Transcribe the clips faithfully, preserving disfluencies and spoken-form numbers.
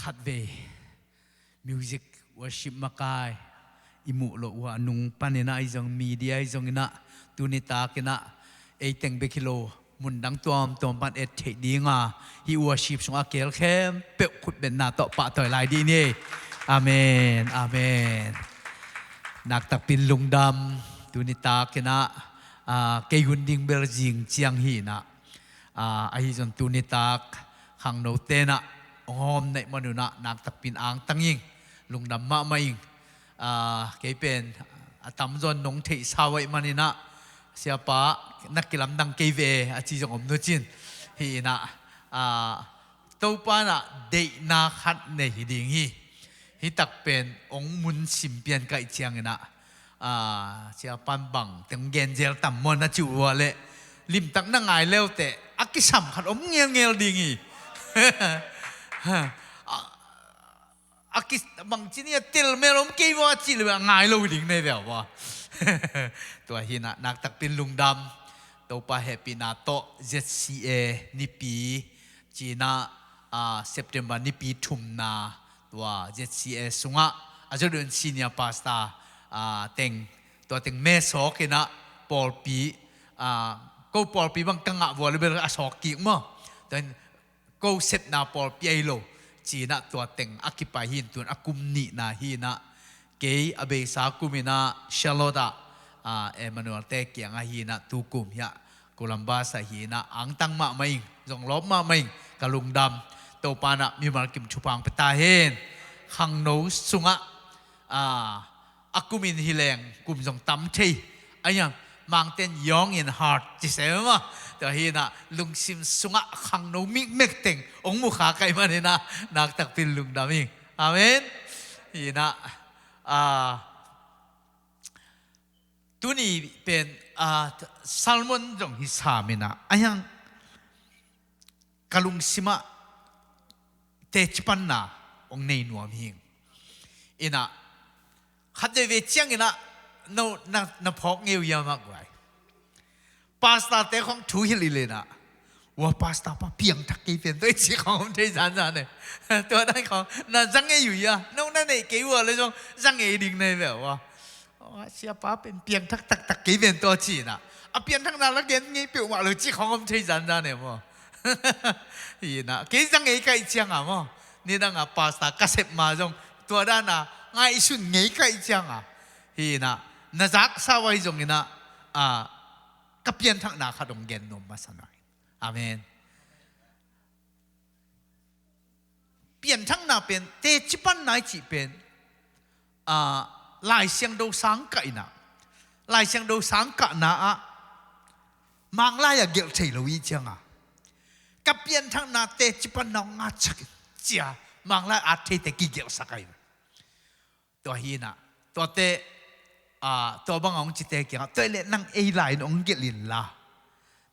Khatvei music worship makai i muh loh uh a nung paninah i zong media i zonginah tuni takinah ei teng bek hi lo mundang tuamtuam pan et theih dinga hih worship sungah a keel khempeuh khutbetna tawh pahtawi lai dih ni. Amen, amen. Naktakpin lungdam. Tuni takinah, ah, kei hun ding bel zing ciang hinah, ah, ahi zong tuni tak khangno tenah hong hawm naih manunah naktakpin angtang ing, lungdam mahmah ing. Ah, kei pen a tamzawn nong theihsa uh aih maninah, "Siapa, na kilamdang kei ve," a ci zong om nucin. Hi inah, ah, Topa inah deihna khat nei hi ding hi. Hitak pen hong mun sim pian kaih cianginah, ah, siapa in bang teng genzel tam maw na ci uh a leh limtak na ngai leuteh a kisam khat om ngelngel ding hi. A, a ki, bangci ni a telmel om kei vua a cih le a ngai lo ding nei veu vua. Tua hinah naktakpin lungdam. Topa hehpihna tawh Z C A nipi cinah, ah, September nipi thumna tua Z C A sungah a zodun senior pastor, ah, teng, tua teng mesawk inah pawlpi, ah, ko pawlpi bang ka ngah vua le bel a sawk kik maw. Tua in ko sepna pawlpi ahi lo cinah tua teng a kipai hin tun a kum nihna hinah kei a beisa kuminah Charlotte ah, ah, Emmanuel te kiangah hinah tukum hiah Columbus ah hinah angtang mahmah ing, zong lawp mahmah ing, ka lungdam. Topa inah mimal kim thupha hong pia ta hen. Khangno sungah, ah, a kumin hi leng kum zong tam thei. Ahi hang Mangten young in heart ci se mah. Tua hinah lungsim sungah khangno mikmek teng hong mukha kaih maninah naktakpin lungdam ing. Amen. Hinah, ah, tuni pen, ah, sermon zong hi saminah ahi hang ka lungsimah tecipanna hong nei nuam hing. Inah khat veivei cianginah no na, na phawk ngei uh hiam ah guai. Pastor te khong thu hilh i lenah, "Ua pastor pa piangthak kei pen tua," i cih khong om thei zanzan e. Tua dan khong na za ngei uh hia, no na neih kei uh a le zong za ngei ding nei ve ua. "Aw, siapa pen piangthak taktak kei ven tua," ci inah a pianthakna la gen ngei peuhmah lo cih khong om thei zanzan e maw. Hinah kei za ngei kaih cianga maw, nidanga pastor ka sep ma zong tua dana ngaihsun ngei kaih cianga hinah na zaksa uh ahi zonginah, ah, ka pianthakna khat hong gen nuam masa nai. Amen. Pianthakna pen tecipanna i cih pen, ah, Lai Siangtho sang kah inah, Lai Siangtho sang kahna ah Manglai a gelh thei lo i cianga ka pianthakna tecipanna hong ngatsak in cia Manglai at theite kigelhsak ahi. Tua hinah tuate, ah, tua banga hong cite kiangah, "Tua ileh nang ei lai in hong gelh inla,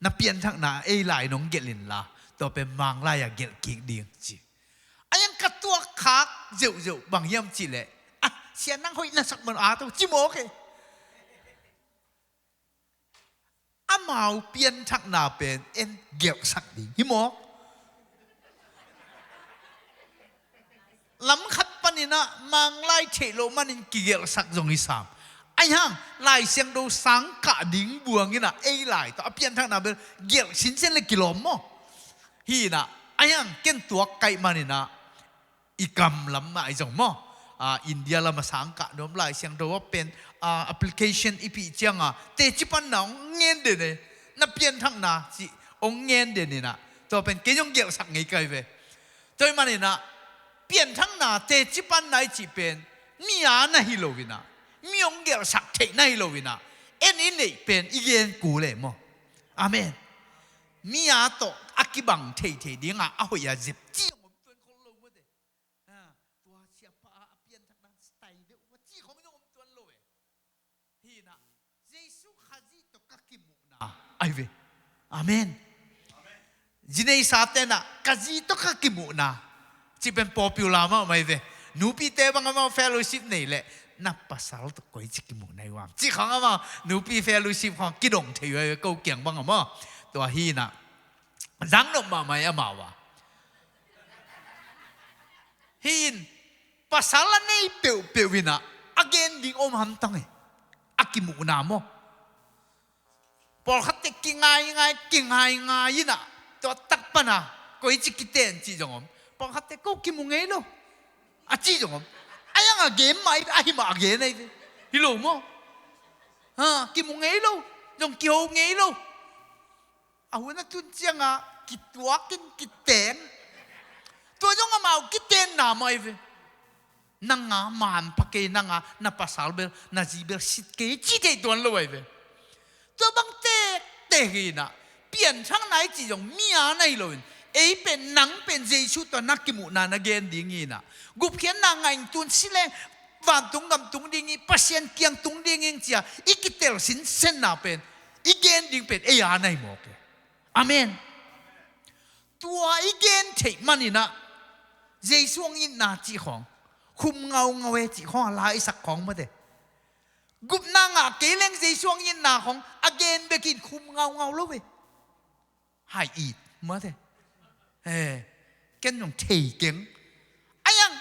na pianthakna ei lai in hong gelh inla, tua pen Manglai a gelh kik ding," ci. Ahi hang ka tuakkhak zeuhzeuh bang hiam cihleh, "Ah, sia nang hoih na sak man a to," ci mawk e. Amau pianthakna pen en gelhsak ding hi mawk. Lam khat paninah Manglai theih loh manin kigelhsak zong hi sam. Ahi hang Lai Siangtho sang kah ding buanginah ei lai tawh a pianthakna bel gelh sinsen le kilawm maw. Hinah ahi hang ken tuak kaih maninah i kam lam mah i zong maw, ah, India lam a sang kah nuam Lai Siangtho a pen, ah, application i pih cianga tecipanna hong ngen den e, na pianthakna cih hong ngen den inah tua pen kei zong gelhsak ngei kai ve. Tua ih maninah pianthakna tecipanna i cih pen mi a na hi loinah, mi hong gelhsak theih na hi loinah, en i neih pen i gen kul e maw. Amen. Mi a tawh a kibang theithei dinga a hoih a zep ci hong om tuan khol lo mawte. Ha, tua siapa a pianthakna style deuh ua ci khong zong om tuan lo e. Hinah Jesu Khazih tawh ka kimuhna ahi ve. Amen. Zineisa tenah ka zi tawh ka kimuhna cih pen popular mahmah ahi ve. Nupite bang amau fellowship nei leh, "Na pasal tawh koi ci kimuhna i uam?" cih khong amau nupi fellowship khong kidong thei uh ahi ve, ko kiang bang amau. Tua hinah zangnop mahmah hi amau a. Hi in, pasal a nei peuhpeuh in ah a gen ding om hamtang e. A kimuhna maw? Pawlkhatte kingaingai, kingaingai in ah, tua tak pan a koici kiten cih zong om. Pawlkhatte ko kimu ngei lo a cih zong om. A yang a gen mah, a hi mah a gen ahi ve. Hi lo maw? Ha, kimu ngei lo, zong kiho ngei lo. A hun a tun ciang a kituak in kiteng. Tua zong amau kitenna mah ahi ve. Nang a manpha kei, nang a na pasal bel, na zi bel sit kei, ci thei tuan lo ahi ve. Tua bang tektek hi in ah, pianthakna i cih zong mi a na hi lo in, ei pen, nang pen Jesu tawh na kimuhna na gen ding hi in ah, gupkhiatna ngah in, tun si leng vantung gam tung ding hi, Pasian kiang tung ding hi ci a i kitel sinsenna pen, i gen ding pen ei a na hi mawk e. Amen. Tua i gen theih man in ah, Jesu hong itna cih khawng khum ngaungau e cih khawng a la i sak khawng mate. Gupna ngah kei leng Jesu hong itna khawng a gen bek in khum ngaungau lo e. Hai it mate. Eh, ken zong thei keng. A yang,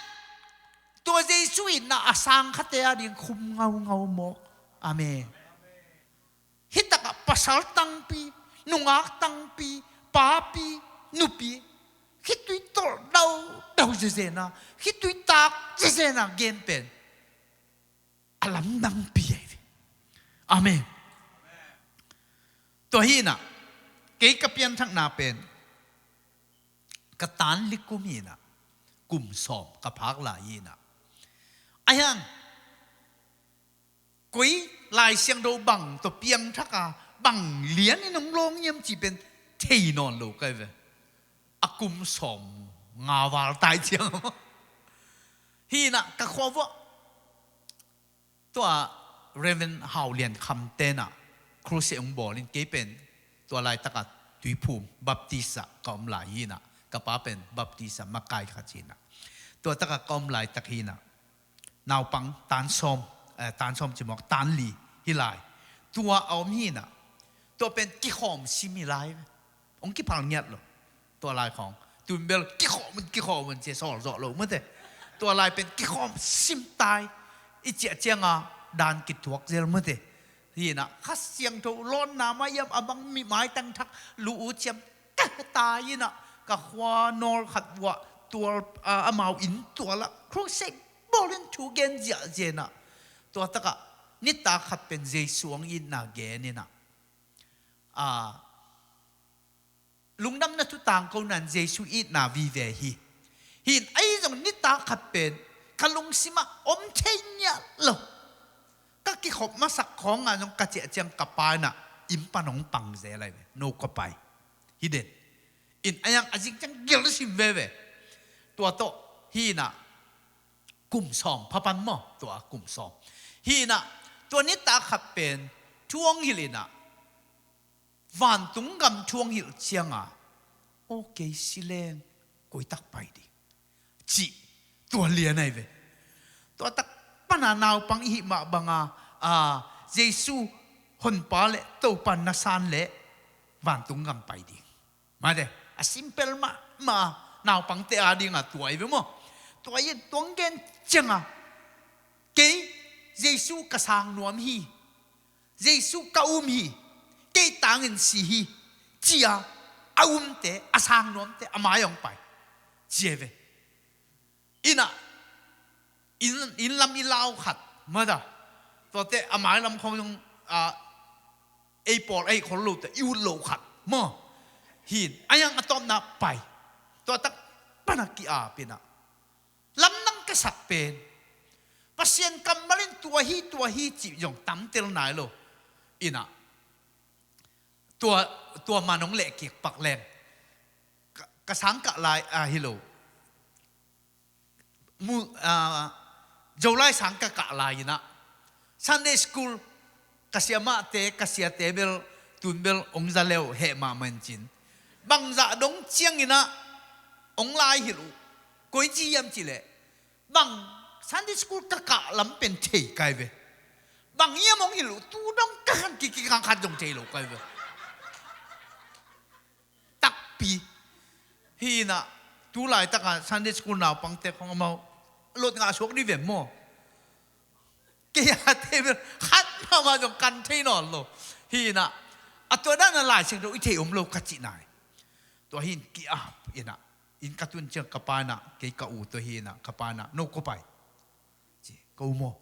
tua Jesu itna a sang khate a ding khum ngaungau mawk. Amen. Hih takah pasal tangpi, nungak tangpi, papi, nupi, khitui tolh daudau zezena, khitui tak zezena gen pen a lamdangpi ahi ve. Amen. Tua hi in ah, kei ka pianthakna pen ka tan li kum hi in ah, kum sawm ka phak lai hi in ah, a hiang koi Lai Siangtho bang tawh piangthak a, bang lian in hong lawng hiam cih pen thei nawn lo ka hi ve. A kum sawm nga val tai ciang. Hi in ah ka khua vuah tua Reverend Hau Lian Kham te in ah crusade hong bawl in, kei pen tua laitak a Tuiphum Baptist ah ka om lai hi in ah, ka pa pen Baptist ah makai khat hi in ah, tua tak a ka om laitak hi in ah, naupang tan sawm, eh, tan sawm ci mawk, tan li hi lai. Tua a om hi in ah, tua pen kikhawm sim hi lai. Hong kiphal ngiat lo. Tua lai khawng tun bel kikhawm un, kikhawm un ci a sawl zawh lo mate. Tua lai pen kikhawm sim tai i ciah ciang a dan kithuak zel mate. Hi in ah Kha Siangtho lawnna mah hiam, a bang mi maitang thak lu u ciam ka tai in ah, ka khua nawl khat vuah tual, ah, amau inn tual ah crusade bawl in thu gen ziahziah in ah, tua tak ah nitak khat pen Jesu hong itna gen in ah, ah, lungdamna thu tangko nan Jesu itna vive hi. Hi in ahi zong nitak khat pen ka lungsim ah om thei ngiat lo. Ka kikhop masak khawng ah zong ka ciah ciang ka pa in ah inn pan hong pang zel lai ve. No, ka pai. Hi den. In a yang a zing ciang gil sim veve. Tua tawh hi in ah kum sawm pha pan maw, tua kum sawm. Hi in ah tua nitak khat pen thu hong hilh in ah, vantung gam thu hong hilh ciang a, aw kei si leng koi tak pai ding, cih tua lian ahi ve. Tua tak pan a naupang i hih mah bang a, a, Jesu Honpa le Topa na san leh vantung gam pai ding. Mate, a simple mahmah a, naupangte a ding a tua ahi ve maw. Tua in tua hong gen ciang a, kei Jesu ka sang nuam hi, Jesu ka um hi, kei tangin si hi, ci a, a umte, a sang nuamte a mai hong pai, ci ahi ve. In ah, inn, inn lam i lau khat mate, tuate a mai lam khawng zong, a, ei pawl ei khol lote i ut loh khat maw. Hi in a yang a tawpna pai. Tua tak pan a ki-ap in ah, lamdang ka sak pen, Pasian kammal in tua hi, tua hi cih zong tam tel nai lo. In ah, tua, tua man hong leh kik pak leng, ka, ka sang kah lai, a, hi lo. Mu, a, Zolai sang ka kah lai in ah, Sunday school, ka siamahte, ka siate bel, tun bel hong za leu heh mahmah in cin, bangzah dong ciang in ah hong lai hilh uh. Koi ci hiam cih leh, bang Sunday school ka kah lam pen thei ka hi ve. Bang hiam hong hilh uh, tu dong ka khan kik kik khan khat zong thei lo ka hi ve. Takpi. Hi in ah, Tu laitaka Sunday school naupangte khong amau lot ngah suak dih ve maw? Kei a table khat mahmah zong kan thei nawn lo. Hi inah a tua dana Lai Siangtho i thei om lo ka cih nai. Tua hi in ki-ap inah inn ka tun ciang ka pa inah kei ka u tua hi inah ka pa inah no ko pai ci ko u maw?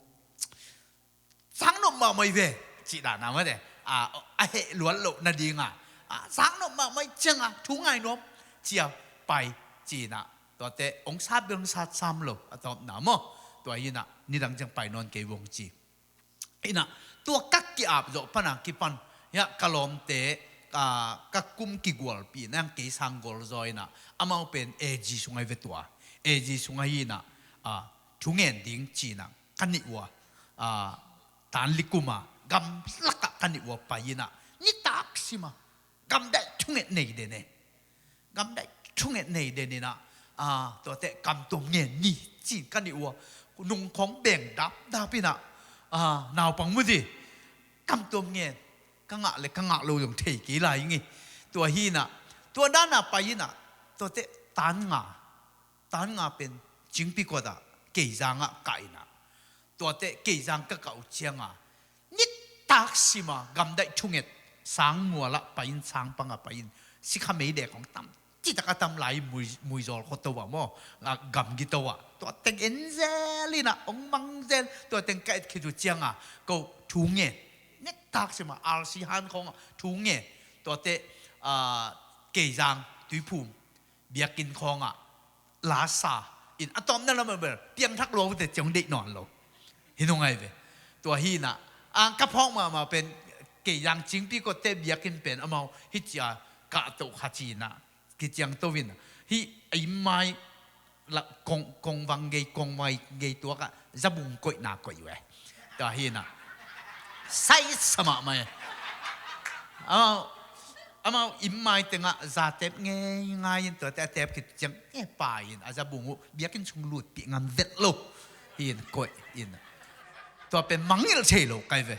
Sang nop mahmah hi ve cih dana mate a heh luat loh nadinga a sang nop mahmah hi cianga thu ngai nuam cia pai ci inah tuate ong sat bel ong sat sam lo a tawpna maw? Tua hi inah nidang ciang pai nawn kei vong ci. Inah tua ka ki-ap zawh pana kipan hiah ka lawmte ka kum kigualpi inah kei sang gol zaw inah amau pen A G sung ahi ve tua A G sung ahi inah thu ngen ding ci inah ka nih ua tanlikuma gamlakah ka nih ua pai inah nitak sima gamdaih thunget nei den e. Gamdaih thunget nei den inah tuate kamtuam ngen ni cin ka nih ua nungkhong beng dapdap inah naupang muti kamtuam ngen ka ngah le ka ngah lo zong thei kei lai ngi. Tua hi inah tua dana pai inah tuate tan nga tan nga pen cingpi kotah keizangah kah inah tuate keizang ka kah uh cianga nitak sima gamdaih thunget sang mualah pai in sang panga pai in sikha meidek hong tam citak a tam lai mui, muizawl khuato ah maw gamgito ah tua teng en zel inah hong mang zel tua teng ka et khit uh cianga ko thu ngen nitak sima R C han khawngah thu ngen tuate keizang tuiphum biakinn khawngah lasa in a tawpna lamah bel piangthak luaute ciang deih nawn lo. Hi nung ai ve tua hi inah ang ka phawk mahmah pen keizang cingpi kotte biakinn pen amau hi cia kahtoh kha ci inah kiciangto inah hi a immai kongvang gei kongvai gei tuakah zabung koihna koih uh e. Tua hi inah sai sa mahmah e. Amau amau immai tengah zatep ngeingai in tuate a tep khit ciang e pai in a zabung uh biakinn sung lutpih ngam vet lo. Hi in koih in tua pen mangngilh thei lo kai ve.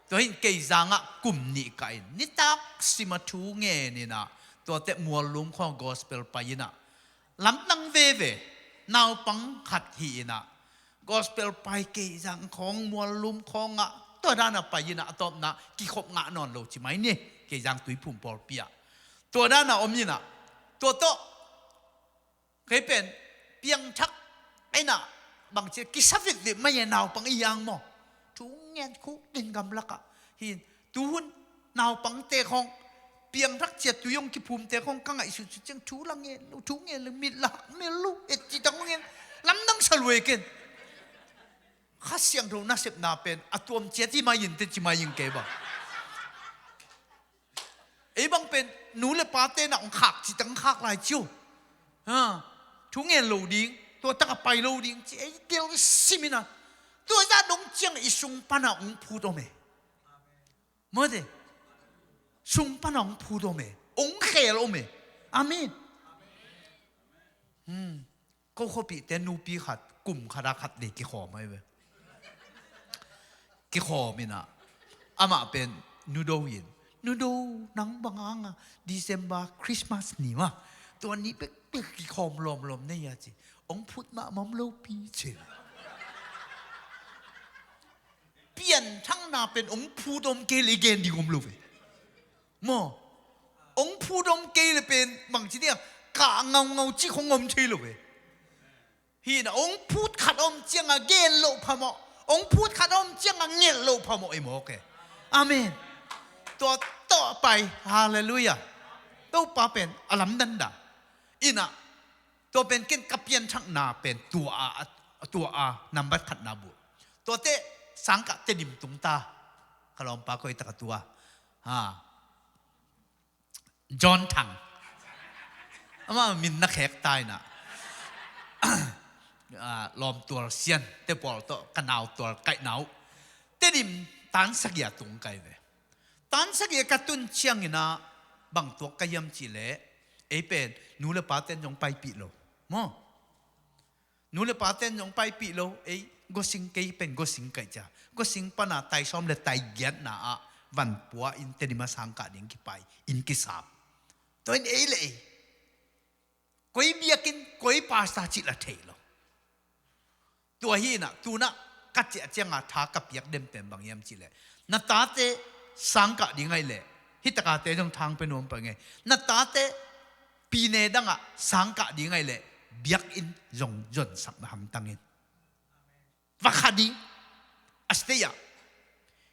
Tua hin keizangah kum nih kah in nitak sima thu ngen inah tuate muallum khawng gospel pai inah lamdang veve naupang khat hi inah gospel pai keizang khawng muallum khawngah tua dana pai inah a tawpna kikhop ngah nawn lo ci mai ni. Keizang tuiphum pawlpi ah tua dana om inah tua tawh kei pen piangthak inah bangcia kisa vitvit mai e naupang i ang maw? Thu ngen khuk din gamlakah hin tuhun naupangte khawng piangthak cia tui hong kiphumte khawng ka ngaihsut sut ciang thu la ngen lo thu ngen lo mit la hak mel lo et citang hong ngen lamdang sa luai ken. Kha Siangtho nasepna pen a tuam ciat hi mai in te ci mai in kei bang. Ei bang pen nu le pate na hong khak citang khak lai ciu. Ha, thu ngen lo ding tua taka pai lo ding ci ei gel sim inah tua zah dong ciang i sung pana hong phut om e. Mawte sung pana hong phut om e hong khel om e. Amen. Ko khuapihte nupi khat kum khata khat nei kikhawm ahi ve. Kikhawm inah amah pen nudo in nudo nang banganga December Christmas ni mah tua ni bekbek kikhawm lawmlawm nei a ci hong phut mahmah om lopi ci. Pianthakna pen hong phut om kei le i gen ding om lo ve. Maw hong phut om kei le pen bangci dia kah ngaungau cik hong om thei lo ve. Hi inah hong phut khat om cianga gen loh phamawh hong phut khat om cianga ngelh loh phamawh i mawk e. Amen. Tua tawh pai halleluiah. Topa pen a lamdang dah inah tua pen ken ka pianthakna pen tua a tua a nambat khatna buh tuate sangkah Tedim tungta ka lawmpa koitaka tua ha John Thang. Amah min na khek ta inah lawmtual sian te pawl tawh ka nautual kaihna uh Tedim tan sagia tung kai ve. Tan sagia ka tun cianginah bang tuak ka hiam cihleh ei pen nu le paten zong paipih lo maw? Nu le paten zong paipih lo ei gosing kei pen gosing kaih cia gosing pana taisawm le taigiatna ah vanpua in Tedim a sangkah ding kipai in kisap. Tua in ei le ei Koi biakinn, koi pastor cih la thei lo. Tua hi inah, tu inah ka ciah ciangah tha ka piak den pen bang hiam cih leh, na tate sangkah ding ahih leh, hih takate zong thang pia nuam pah ing ei. Na tate pine dangah sangkah ding ahih leh, biakinn zong zonsak na hamtang in. Va kha ding. A state ah,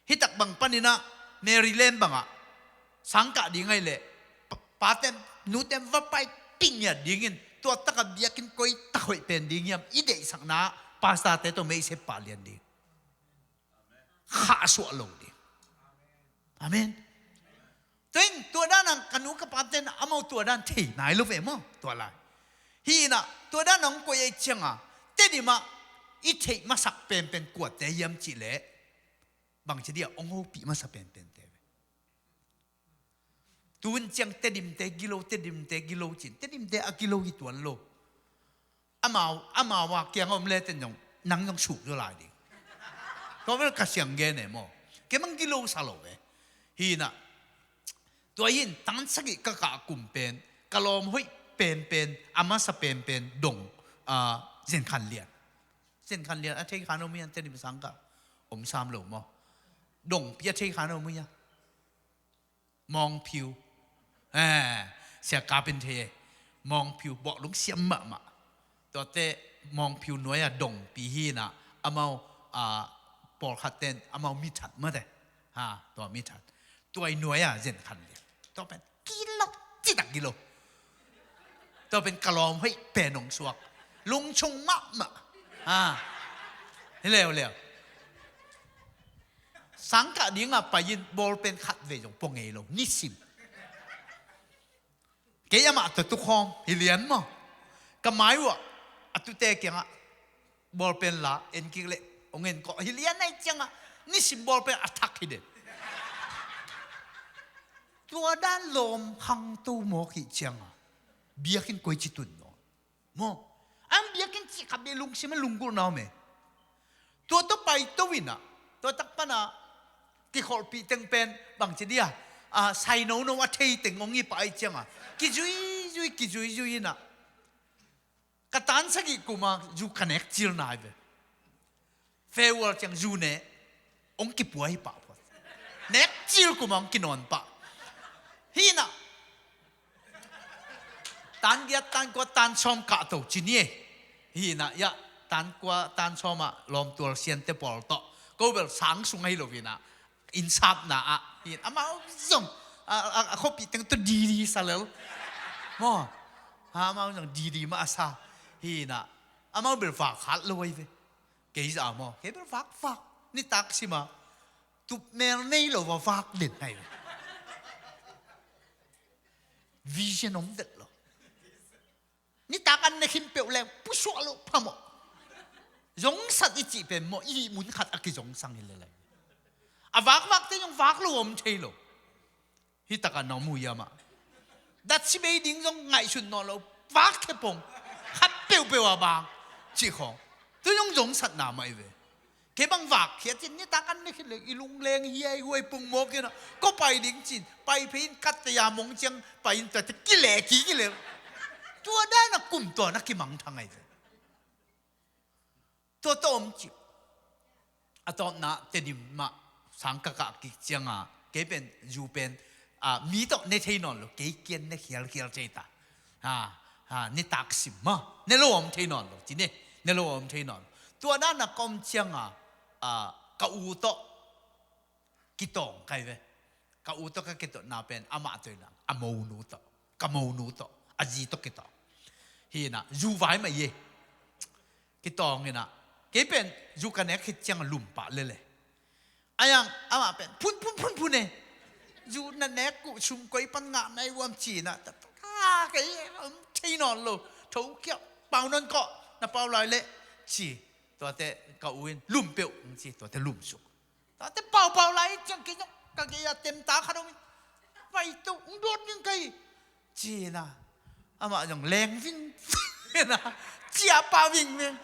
hih tak bang pan inah, Maryland bangah sangkah ding ahih leh, pa-, pate'n nute'n va paipih ngiat dingin, tua takah biakinn koi tak hoih pen ding hiam i deihsakna, pastorte tawh meisep pah lian ding. Khahsuah lo ding. Amen. Tua in, tua dan a ka nu ka pate'n amau tua dan thei nai lo ve maw, tua lai. Hi inah, tua dan a hong koih ahih ciangah, Tedim ah i theih masak penpen kuate hiam cih leh, bangci dia hong hopih masa penpente ve. Tu in ciang Tedimte gilo, Tedimte gilo ci-in, Tedimte a gilo hi tuan lo. Amau, amau a kiang a om le ten zong, nang zong suk zaw lai ding. Tua bel ka siang gen e maw. Kei bang gilo sa lo ve. Hi inah, tua in tan sagih ka kah kum pen, ka lawm hoih penpen, a masa penpen dong, ah, Zen Khan Lian. Zen Khan Lian a thei kha na om hiam, Tedim sangkah om sam lo maw. Dongpi a thei kha na om hiam. Mawngphiu. Eh, Sia Kap in thei e. Mawngphiu bawh lungsiam mahmah. Tuate Mawngphiu nuai-a dongpi hi inah, amau, ah, pawlkhat ten amau mithat mate. Ha, tua mithat. Tua i nuai-a Zen Khan Lian. Tua pen gilo, citak gilo. Tua pen ka lawm hoih pen hong suak. Lungchung mahmah. Ha. Hi leuleu. Sangkah dingah pai-in bawlpen khat vei zong pua ngei lo, nisim. Kei amah tawh tukhawm hi lian maw. Ka mai uah a tute kiangah bawlpen la en kik leh hong en kawh hi lian ahih ciangah, nisim bawlpen a thak hi den. Tua dan lawm khangto mawk hih ciangah, biakinn koi ci tun nawn. Maw. An biakinn cih khat beh lungsim a lunggulhna om e. Tua tawh paito inah, tua tak panah kikholhpih teng pen bangci dia, ah, sai nono a thei teng hong hi pah ahih ciangah, kizuizui, kizuizui inah, ka tan sagih kuma zu ka nek cil nai ve. Farewell ciang zu ne, hong kipua hi pah phot. Nek cil kuma hong kinawn pah. Hi inah, tan giat, tan kua, tan sawm kahto ci ni e. Hi inah, ya, tan kua, tan sawmah lawmtual siante pawl tawh, ko bel sang sung ahi lo inah, innsapna ah, hi inah, amau zong, a, a, a khuapih teng tawh didi sa lel. Maw. Ha, amau zong didi mah a sa. Hi inah, amau bel vak khat lo ahi ve. Kei zah maw, kei bel vakvak. Nitak simah, tupmel nei lo va vak den ahi. Vision om det lo. Nitak an ne khin peuh leng pusuah lo phamawh. Zongsat i cih pen maw, i mun khat a kizongsang hi lelai. A vakvakte zong vak lo om thei lo. Hi takah na om uh hiam ah. Datsi bei ding zong ngaihsut nawn lo. Vak khepong. Khat peuhpeuh a bang. Cih khawng. Tu zong zongsatna mah hi ve. Kei bang vak khia cin nitak an ne khit leng i lungleng hiaihuai pung mawk inah. Ko pai ding cin. Pai phei in katte a mong ciang. Pai in tuate kileh kikileh. Tua dan a kum tua na kimangthang ahi ve. Tua tawh om cih. A tawpna Tedim mah sang ka kah kik cianga, kei pen zu pen, a, mi tawh ne thei nawn lo, kei kian ne khialkhial thei ta. Ha, ha, nitak sim mah. Ne lo om thei nawn lo, ci ne. Ne lo om thei nawn lo. Tua dana ka om cianga, a, ka u tawh kitawng kai ve. Ka u tawh ka kitawngna pen amah tawh inah, a monu tawh, ka monu tawh, a zi tawh kitawng. Hi inah, zu vai mah hi e. Kitawng inah, kei pen zu ka nek khit ciang lum pah lele. Ayang, amah pen, phun, phun, phun, phun e. Zu na nek uh sum koi pan ngah na hi uam ci inah, ta, ta, ta, kei, um, thei nawn lo. Tho kiau, pau nawn kawh, na pau lai leh, ci. Tuate, ka u in, lum peuh, ci, tuate lum suk. Tate paupau lai ciang kei zong ka gei a temta khat om in, pai to, hong dawt ding ka hi, ci na. Amah zong leng ving, ving na, ciah pah ving ving.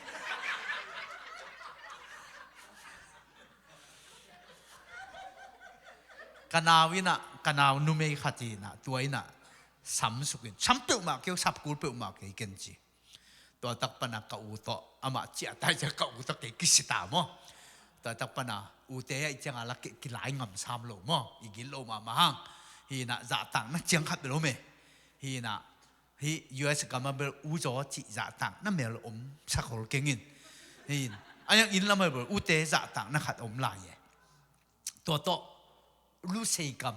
Ka nau inah, ka nau numei khat inah, tua inah, Sam sukin, sam peuhmah kei, sap kul peuhmah kei ken ci. Tua tak pana ka u tawh, amah ciah tai ciah ka u tawh kei kisi ta maw. Tua tak pana ute aih ciangah la kei kilai ngam sam lo maw. I gil lo mahmah hang. Hi inah zahtakna ciang khat bel om e. Hi inah hih U S gam ah bel u zaw cih zahtakna mel om sak hol keng in. Hi inah a yang inn lam ah bel ute zahtakna khat om lai e. Tua tawh Lusei gam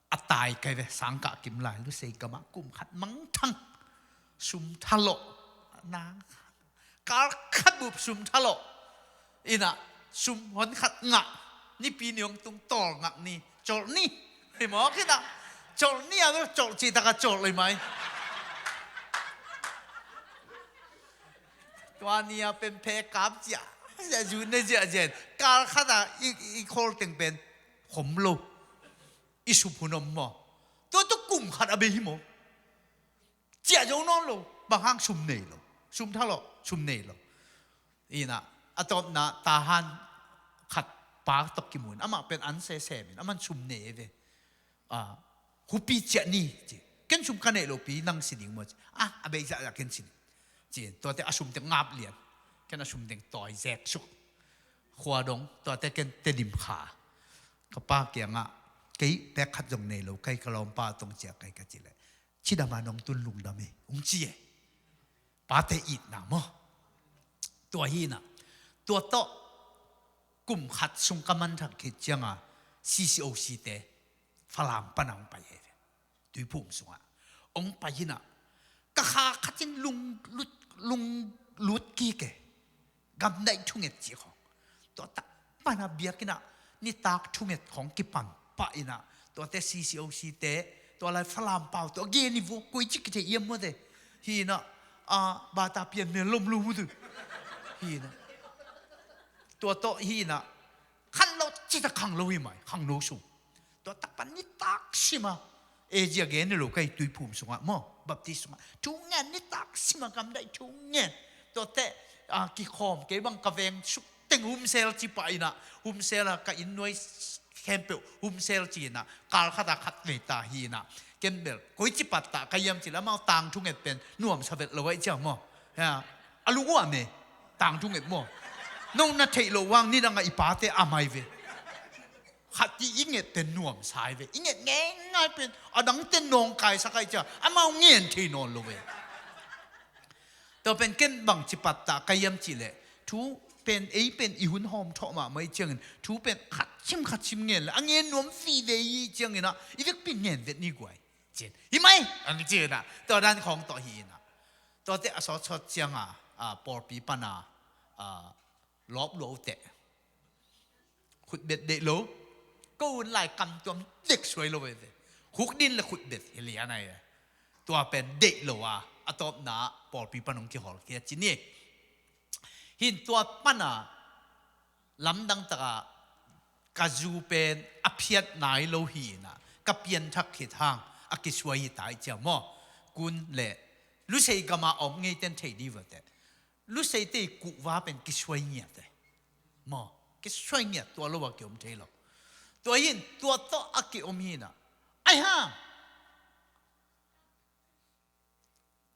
a tai kai ve, sangkah kim lai, Lusei gam ah kum khat mangthang, sum thalawh, na, kal khat bup sum thalawh. Inah sum hon khat ngah, Nipi ni hong tung tawlngak ni, colh ni. Hi mawk inah colh ni a, colh cih takah colh lei mai. Tua ni a pen phe kap ziah ziah, zu ne ziahziah in, kal khat a i, i khawl teng pen khom lo. I sup hun om maw? Tua tawh kum khat a bei hi maw? Ciah zo nawn lo, bang hang sum nei lo, sum thalawh, sum nei lo. Inah a tawpna Tahan khat pa tawh kimu in, amah pen an sesem in, aman sum nei ve. Ah, hupi ciah ni ci. Ken sum ka neih lopi nang si ding maw ci. Ah, a bei zahzah ken si ding ci. Tuate a sum teng ngap lian, ken a sum teng tawi zek suk. Khua dong, tuate ken Tedim kha. Ka pa kiangah, kei bek khat zong nei lo kai, ka lawmpa tong ciah kai ka cih leh, cidam a nong tun lungdam hi, hong ci e. Pate itna maw? Tua hi inah, tua tawh kum khat sung ka man thak khit ciangah C C O C te Falam pana hong pai hi ve. Tuiphum sungah hong pai inah, ka kha khat in lunglut, lunglut kik e. Gamdaih thunget cih khawng. Tua tak pana biakinn ah nitak thunget khawng kipan pah inah, tuate C C O C te, tua lai Falam pau tawh a gen hi vua, koici kithei hiam mawte. Hi inah, a, bata pian mel lom lo mu tu. Hi inah, tua tawh hi inah, khan lo cita khang lo hi mai, khangno sung. Tua tak pan nitak sima, A G a gen hi lo kai, Tuiphum sungah maw, Baptist sungah thu ngen, nitak sima gamdaih thu ngen. Tuate, ah, kikhawm, kei bang ka veng suk teng humsel ci pah inah, humsel a ka inn nuai khempeuh humsel ci inah, kal khat a khat vei ta hi inah, ken bel koici pattah ka hiam cih leh amau tang thunget pen nuamsa vet lo aih ciang maw. Hia, a lung uam e, tang thunget maw. Nong na theih loh vang nidangah i pate a mai ve. Khat i, i nget pen nuamsa hi ve. I nget ngeingai pen a dangte nawngkaisak aih ciang amau ngen thei nawn lo ve. Tua pen ken bangci pattah ka hiam cih leh, thu pen, ei pen i hun hawm thawh mahmah i ciangin, thu pen khat sim khat sim ngen leh a ngen nuam fih ve i ciangin ah, i vekpi ngen vet ni guai. Cin, hi mai, ang cin ah, tua dan khawng tawh hi inah. Tuate a sawtsawt ciangah, ah, pawlpi pana, ah, lawp luah uh teh. Khutbet deih lo. Ko un lai kamtuam dek suai lo veve. Khukdin le khutbet hi lian ai ve. Tua pen deih lo a, a tawpna pawlpi pan hong kihawlkhia ci ni. Hin tua pana lamdang taka ka zu pen a phiat nai lo hi inah, ka pianthak khit hang a kisuai hi ta aih ciang maw. Kun le Lusei gama om ngeiten thei di vate. Luseite i kuhva pen kisuai ngiat e. Maw, kisuai ngiat, tua lo a kiom thei lo. Tua hi in, tua tawh a kiom hi inah. Ai ha!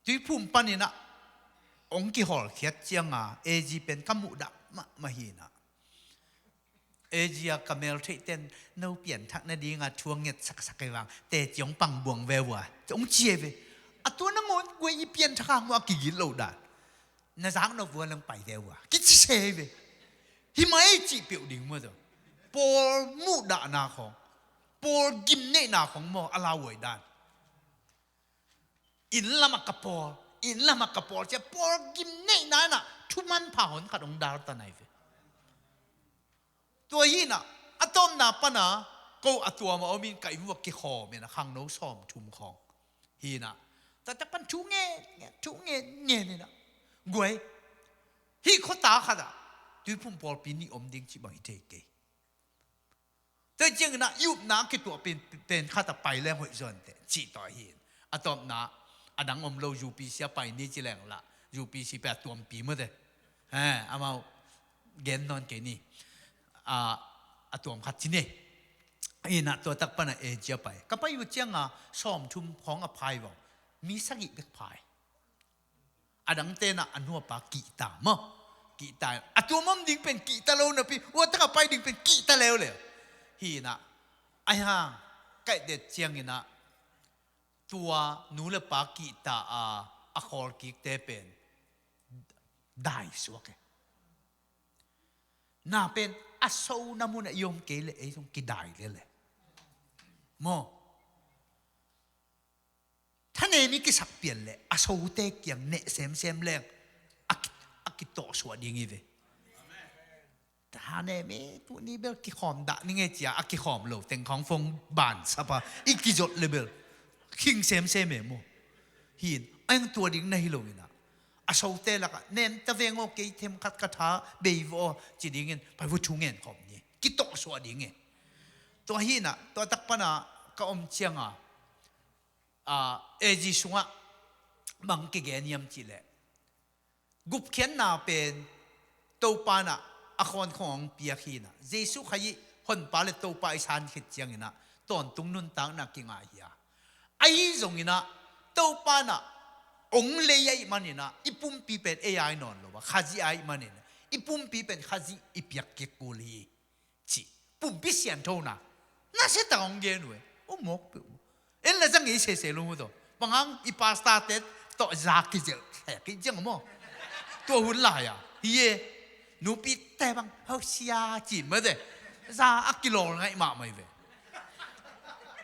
Tuiphum panin ah hong kihawlkhiat cianga A G pen ka muhdah mahmah hi inah. A G a ka meltheihten no pianthak nadinga thu a nget saksak kei vang, teci hong pang buang ve ua, hong ci e ve. A tua nangawn guai i pianthak hang uh a kigil lo dan. Na zak nop vua leng pai ve ua, kici se ve. Hi mai cih peuh ding mua zaw. Pawl muhdahna khawng, pawl gimneihna khawng maw a lauhuai dan. Inn lamah ka pawl, inn lamah ka pawl cia pawl gimneihna inah thuman pha hon khat hong dalta nai ve. Tua hi inah, a tawpna pana ko a tuam a om in ka inn vua kikhawm inah khangno sawmthum khawng. Hi inah, taktak pan thu ngen ngen, thu ngen ngen inah, guai, hih khuata khatah Tuiphum pawlpi nih om ding cih bang hi thei kei. Tua ciang inah i upna a kituah pen, pen khatah pai leng hoih zaw inteh cih tawh hi in. A tawpna a dang om lo, U P C a pai ni ci leng lah, U P C pen a tuampi mawte. He, amau gen nawn kei ni. A, a tuam khat ci ni. Inah tua tak panah A G a pai. Ka pai uh cianga sawmthum khawng a phai vawng. Mi sagih bek phai. A dangte inah a nuapa kihta maw? Kihta. A tuam om ding pen kihta lo napi, ua tak a pai ding pen kihta leuleu. Hi inah, ai hang, kaih det cianginah tua nu le pa kihta a, a khawl kikte pen dai suak e. Na pen a sona munah i om kei le ei zong kidai lele maw? Thanem i kisak pian le a sote kiang neh semsem leng a ki, a kitawhsuah ding hi ve. Thanem i tuni bel kikhawm dah ning e cia a kikhawm lo teng khawng phone ban sapa i kizot le bel khing semsem e maw? Hi in a eng tua ding na hi lo inah a sote lakah nem ta veng aw, kei themkhat ka tha bei vaw ci dingin pai vua thu ngen khawm ni, kitawhsuah ding e. Tua hi inah tua tak panah ka om cianga a, A G sungah bang kigen hiam cihleh gupkhiatna pen Topa inah a khawn khawng hong piak hi inah Jesu Khazih Honpa le Topa i san khit cianginah tawntung nuntakna kingah hi a, ahi zonginah Topa inah hong lei ahih maninah i pumpi pen ei ai nawn lo a, Khazih ai maninah i pumpi pen Khazih i piak kik kul hi. Ci pumpi sianthona na se tak hong gen uh e. U mawk peuh maw? En la zang ei sese lo mu tawh bang hang i pastor te tawh za kizelh thek i ciang maw? Tua hun lai-a hi e. Nupite bang hausia ci mate za a kilawl ngaih mahmah hi ve.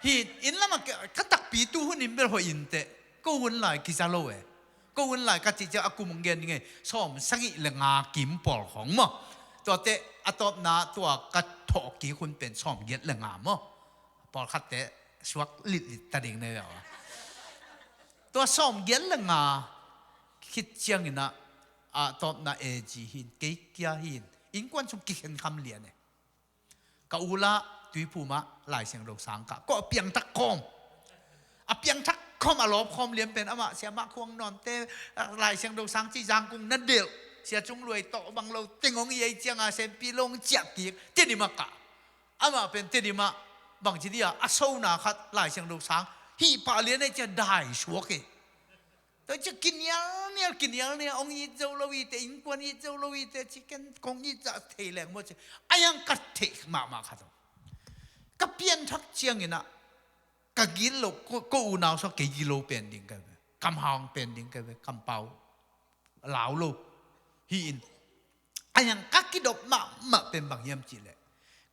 Hi in lamah ka, ka takpi tu hun in bel hoih in teh ko hun lai kiza lo e. Ko hun lai ka cih ciah a kum hong gen ding e, sawm sagih le nga kim pawl khawng maw? Tuate a tawpna tua ka thawhkik hun pen sawm giat le nga maw? Pawlkhatte suak litlit ta ding ne ve aw. Tua sawm giat le nga khit cianginah a tawpna A G hi in, kei kia hi in, innkuan sung kikhen kham lian e. Ka ula Tuiphum ah Lai Siangtho sang kah, ko a piangthak khawm. A piangthak khawm a lawp khawm lian pen amah Siamah Khuang Nawnte, ah, Lai Siangtho sang ci Zangkung na delh. Sia Cung Luai tawh bang lo teng hong i ei cianga senpi lo hong ciah kik. Tedim ah kah. Amah pen Tedim ah bang ci dia a sona khat Lai Siangtho sang hih pah lian ei cia dai suak e. Tua cia kinialnial, kinialnial, hong it zo lo hi te, innkuan it zo lo hi te, ci ken kong it zah thei leng maw ci. A yang ka theih mahmah khat aw. Ka pianthak cianginah ka gilo, ko, ko unau sua kei gilo pen ding ka ve, kam hawng pen ding ka ve, kampau lau lo. Hi in a yang ka kidop mahmah pen bang hiam cihleh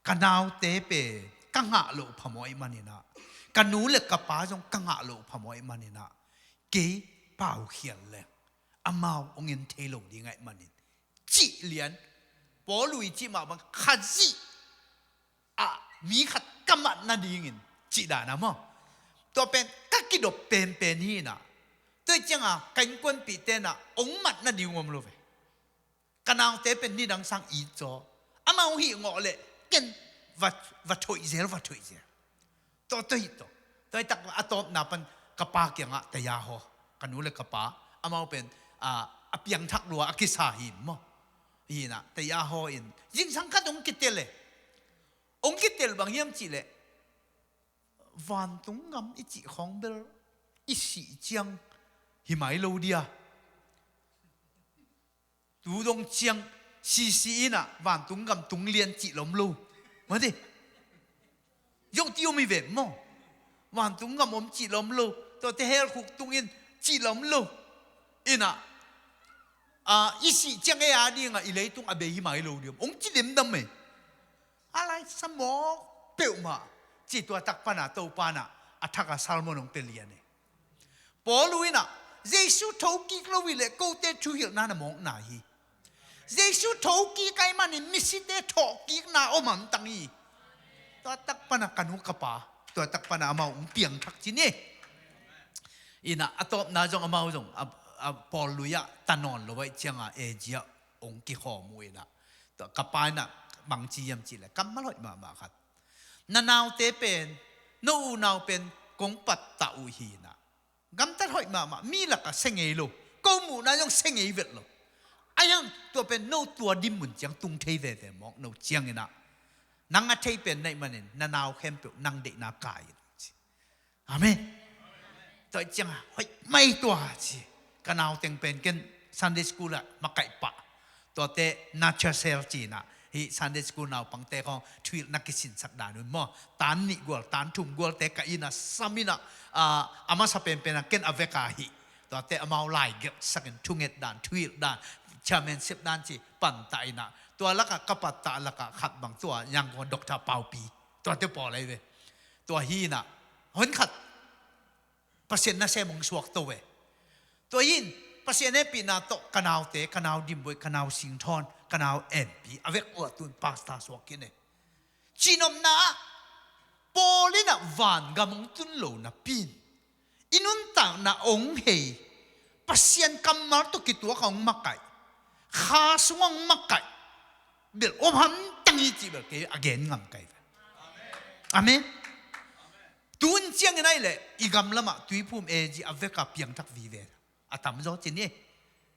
ka naute pen ka ngah loh phamawh ahih maninah, ka nu le ka pa zong ka ngah loh phamawh ahih maninah, kei paukhial leng amau hong en thei lo ding ahih manin, cih lian, Paul i cih mah bang Khazih ah mi khat ka mat nadingin cih dan a maw? Tua pen ka kidop penpen hi inah, tua hi cianga ka innkuanpihte inah hong mat nading om lo ve. Ka naute pen nidang sang it zaw. Amau hih ngawh leh ken va, va thoih zel, va thoih zel. Tua, tua hi tawh. Tua hi tak a tawpna pan ka pa kiangah taya haw. Ka nu le ka pa amau pen, a, a piangthak lua a kisa hi in maw? Hi inah taya haw in zingsang khat hong kitel e. Hong kitel bang hiam cihleh vantung gam i cih khawng bel i sih ciang hi mai lo dia. Tu dong ciang sisi inah vantung gam tung lian cih lom lo. Mate. Zong ti om hi ve maw? Vantung gam om cih lom lo. Tuate hell khuk tungin cih lom lo. Inah, a, i sih ciang ei a dingah i leitung a bei hi mai lo diam? Hong ci demdam e. A lai sa mawk peuhmah. Ci tua tak pana Topa inah a thak a sermon hong pia lian e. Paul uh inah Jesu thokik lo hi leh kote thuhilhna na mawkna hi. Jesu thokik ahih manin misite thawhkikna om hamtang hi. Tua tak pana ka nu ka pa, tua tak pana amau hong piangthak ci ni. Inah a tawpna zong amau zong a, a Paul lui ah ta nawn lo ahih cianga A G ah hong kikhawm uh inah, tua ka pa inah bang ci hiam cihleh kammal hoih mahmah khat. Na naute pen, no unau pen kong pattah uh hi inah. Gamtat hoih mahmah, mi lakah se ngei lo. Ko muhna zong se ngei vet lo. Ahi hang tua pen no tua dinmun ciang tung thei veve mawk no cianginah Nang a thei pen na hih manin na nau khempeuh nang deihna kai in, ci. Amen. Tua ciang a hoih mai tua, ci. Ka nau teng pen ken Sunday school ah makaih pah. Tuate nurture cell ci-in ah, hih Sunday school naupangte khawng thuhilhna kisinsak dan un maw, tan nih gual, tan thum gualte ka inn ah sam in ah, a masa penpen ah ken a vek a hih, tuate amau laigelhsak in thunget dan, thuhilh dan, chairmanship dan ci pantah in ah, tua lakah ka pantah lakah khat bang tua Yangon Doctor Paupi, tuate pawl ahi ve. Tua hi in ah, honkhat Pasian nasem hong suak to ve. Tua hi in Pasian hehpihna tawh ka naute, ka nau Dimboih, ka nau Singthawn, ka nau Enpi, a vek uh ah tu-in pastor suak khin e. Cihnopna ah, Paul in ah vangam hong tun lo napi-in, i nuntakna hong hei, Pasian kammal tawh kituak a hong makaih, kha sung a hong makaih bel om hamtang hi cih bel kei a gen ngam ka hi ve. Amen. Tu-in ciangin ahih leh i gam lamah Tuiphum A G a vek a piangthak vive a tamzaw ci ni.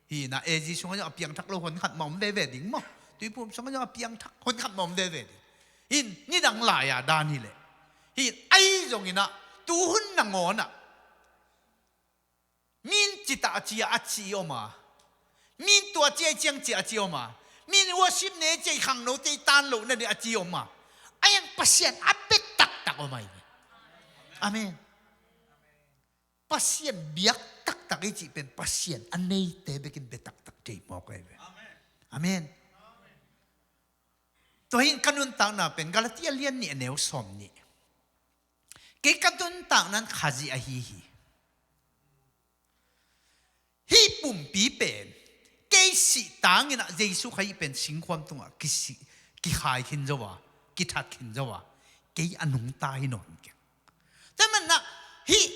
Hi in ah A G sungah zong a piangthak lo honkhat mah om veve ding maw. Tuiphum sungah zong a piangthak honkhat mah om veve ding. Hi in nidang lai-a dan hi leh, hi in ahi zongin ah tuhun nangawn ah, min citah a ci a, a ci om a, min tua ci a, i ciang ci a, a ci om a, min worship ne ci a, i khangnote i tan loh na ding a ci om a, a hi hang Pasian a bia taktak om ahi ve. Amen. Pasian bia taktak i cih pen Pasian a neite bekin bia taktak thei mawk ahi ve. Amen. Tua hi in ka nuntakna pen Galatia lian nih a neu sawm nih. Kei ka nuntakna in Khazih ahi hi. Hih pumpi pen kei sih tangin ah Jesu Khazih pen singkhuam tungah kisih, kikhai khin zo a, kithat khin zo a, kei a nungta hi nawn keng. Tua manin ah hih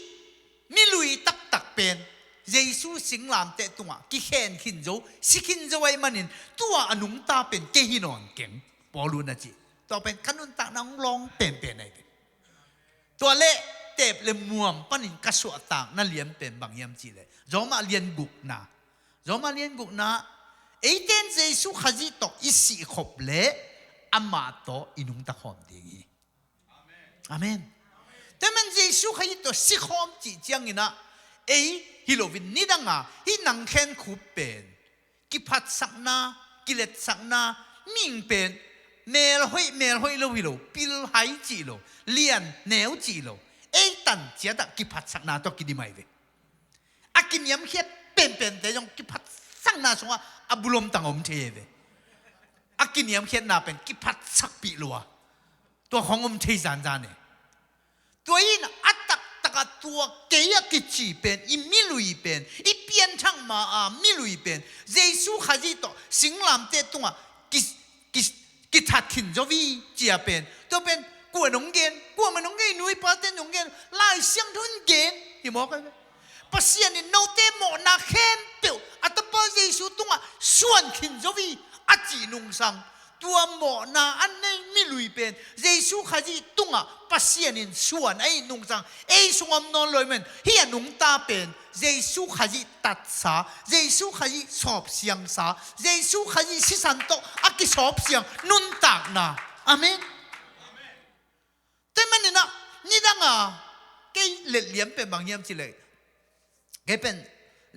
milui taktak pen Jesu singlamteh tungah kikhen khin zo, si khin zo ahih manin tua a nungta pen kei hi nawn keng, Paul in a ci. Tua pen ka nuntakna hong lawng penpen ahi ve. Tua leh teep le muam panin ka suahtakna lian pen bang hiam cih leh, Roma lian gukna, Roma lian gukna, eite in Jesu Khazih tawh i sihkhop leh amah tawh i nungta khawm ding hi. Amen. Tua manin Jesu Khazih tawh sikhawm cih ciangin ah, ei hi loin nidang a hih nang khenkhup pen kiphatsakna, kiletsakna, mihing pen melhoih, melhoih lo hi lo, pilhai cih lo, lian neu cih lo, ei tan ciat ah kiphatsakna tawh kidim ahi ve. A kiniamkhiat penpente zong kiphatsakna sungah a bulomtang om thei ahi ve. A kiniamkhiatna pen kiphatsakpih lo a, tua khawng om thei zanzan e. Tua in a taktak a tua kei a kici pen, i milui pen, i pianthak ma-a milui pen Jesu Khazih tawh singlamteh tungah ki, ki, kithat khin zo hi ci a pen, tua pen kua in hong gen, kuamah in hong gen, i nu i pate in hong gen, Lai Siangtho in gen hi mawk ahi ve. Pasian in note mawhna khempeuh a Tapa Jesu tungah suan khin zo hi a cih nungsang, tua mawhna a nei milui pen Jesu Khazih tungah Pasian in suan ahih nungsang, ei sung om nawn lo ahih manin hih a nungta pen Jesu Khazih tatsa, Jesu Khazih sawpsiangsa, Jesu Khazih sisan tawh a kisawpsiang nuntakna. Amen. Tua manin ah nidang a kei letliam pen bang hiam cih leh, kei pen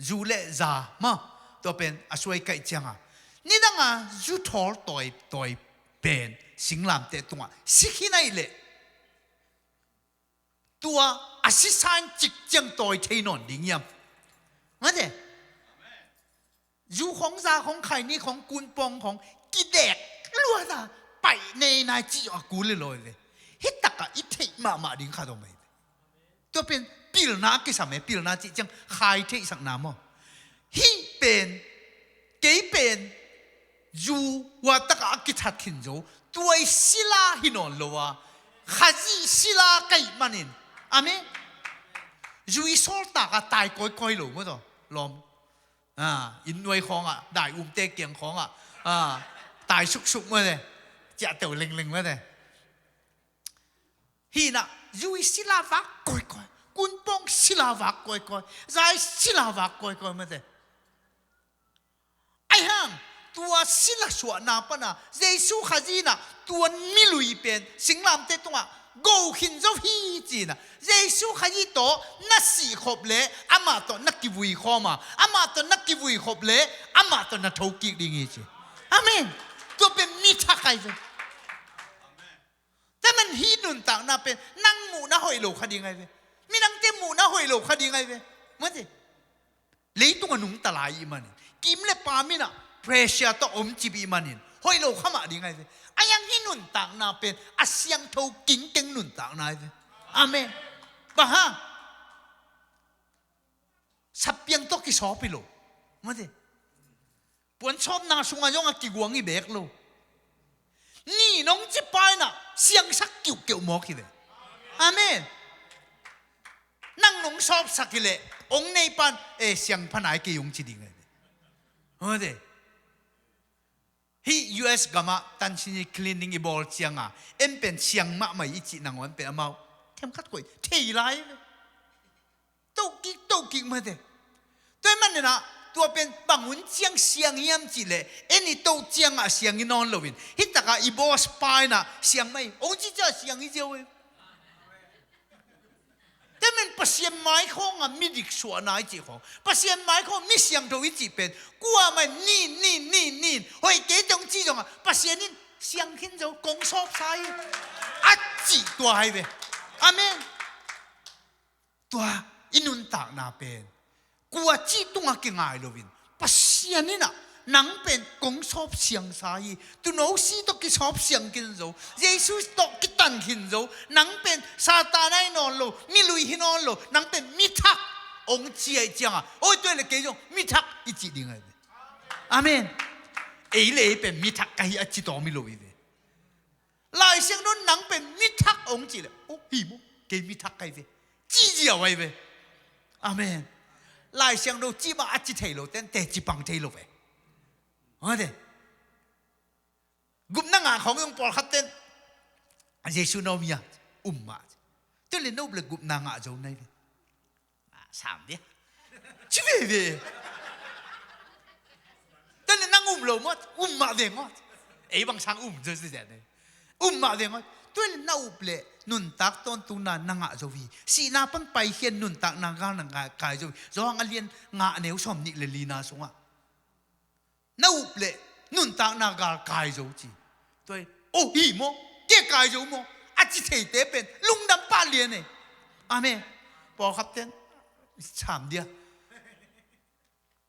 zu le za maw, tua pen a suai kaih ciang a, nidang a zu thawl tawitawi pen singlamteh tungah si khin ahih leh, tua a sisa in cik ciang tawi thei nawn ding hiam? Mate. Zu khawng, za khawng, khaini khawng, kunpawng khawng kidek luat a paih nei nai cih a kul hi lo hi ve. Hih takah i theih mahmah ding khat om ahi ve. Tua pen pilna a kisam e, pilna cih ciang khai theihsakna maw. Hih pen, kei pen zu hua takah a kithat khin zo, tua i sila hi nawn lo a, Khazih sila ka hih manin. Amen. Zu i sawltak a tai kawikawi lo maw taw, lawm. A, inn nuai khawngah, dai umte kiang khawngah, a, tai suksuk mate, ciahteu lengleng mate. Hi in ah, zu i sila vak kawikawi, kunpawng sila vak kawikawi, za i sila vak kawikawi mate. Ahi hang, Tua sila suahna pana Jesu Khazih in ah tua milui pen singlamteh tungah go khin zo hi ci-in ah, Jesu Khazih tawh na sihkhop leh amah tawh na kivui khawm a, amah tawh na kivui khop leh amah tawh na thokik ding hi ci. Amen. Tua pen mithak ahi ve. Tua man hih nuntakna pen nang muhna hoih lo kha ding ahi ve. Midangte muhna hoih lo kha ding ahi ve. Mate. Leitung a nungta lai i hih manin, kim le pam in ah pressure tawh om cip i hih manin hoih lo kha mah ding ahi ve. Ahi hang hih nuntakna pen a siangtho kingkeng nuntakna ahi ve. Amen. Bang hang? Sapiang tawh kisawp hi lo. Mate. Puansawpna sungah zong a kiguang hi bek lo. Ni nong ci pa in ah siangsak kiuhkeuh mawk hi ve. Amen. Nang nong sawpsak hi leh hong nei pan, "Eh, siangpha nai kei," hong ci ding ahi ve. Mate. Hih U S gamah tansin i cleaning i bawl cianga en pen siang mahmah i cih nangawn pen amau themkhat koih thei lai ve. Tohkik, tohkik mate. Tua ahih manin ah tua pen bang hun ciang siang hiam cih leh en i toh ciangah siang hi nawn loin, hih takah i boss pa in ah siang mah hi, hong ci ciang siang hi ziau hi. Tua ahih manin Pasian maikhawngah midik suahna i cih khawng, Pasian maikhawng mi siangtho i cih pen kuamah in nin, nin, nin, nin, hoih kei teh hong ci zongah Pasian in siang khin zo, kong sawpsa hi, a cih tua ahi ve. Amen. Tua i nuntakna pen kua cih tungah kingai loin, Pasian in ah nang pen kong sawp siangsa hi. Tuuno si tawh kisawp siang khin zo, Jesu tawh kitan khin zo. Nang pen Satan ahi nawn lo, milui hi nawn lo, nang pen mithak hong ci ahih ciangah, oi, tua hi leh kei zong mithak i cih ding ahi ve. Amen. Ei le ei pen mithak ka hi a ci tawm hi lo hi ve. Lai Siangtho in nang pen mithak hong cih leh, "Oh, hi maw, kei mithak ka hi ve," ci ziau ahi ve. Amen. Lai Siangtho cih mah a ci thei lo ten teci pang thei lo ve. Mate. Gupna ngah khawng zong pawlkhat ten, "Jesu na om hia?" "Um mah." "Tua leh na up leh gupna ngah zo na hi ve." "Ah, sam dia," ci veve. "Tua leh nang um lo maw?" "Um mah ve maw." Ei bang sang um zo sia ne. "Um mah ve maw." "Tua leh na up leh nuntak tawntungna na ngah zo hi. Sihna pan paikhia in nuntakna gal na kai, kai zo hi." Johan a lian nga, a neu sawmnih le lina sungah, "Na up leh nuntakna gal kai zo," ci. Tua hi, "Oh, hi maw? Kei kai zo maw?" a ci theite pen lungdam pah lian e. Amen. Pawlkhat ten, "Sam dia."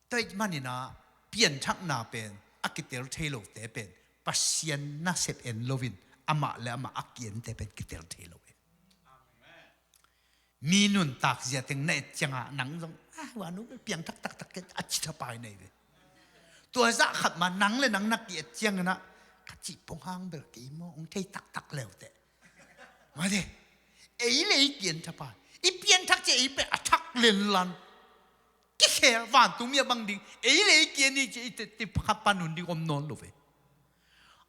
Tua ahih manin ah pianthakna pen a kitel thei lote pen Pasian nasep en loin amah le amah a ki-ente pen kitel thei lo e. Mi nuntak zia teng na et ciangah nang zong, "Ah, huan uh bel piangthak taktak kei," a ci thapai na hi ve. Tua zah khat mah nang le nang na ki-et ciangin ah, "Ka cih pong hang bel kei maw, hong thei taktak leuteh." Mate. Ei le ei ki-en thapai. I pianthak ciang ei pen a thak lenlan, kikhel, vantung mi a bang ding. Ei le ei ki-en hi ciang i tetti khat pan hun ding om nawn lo ve.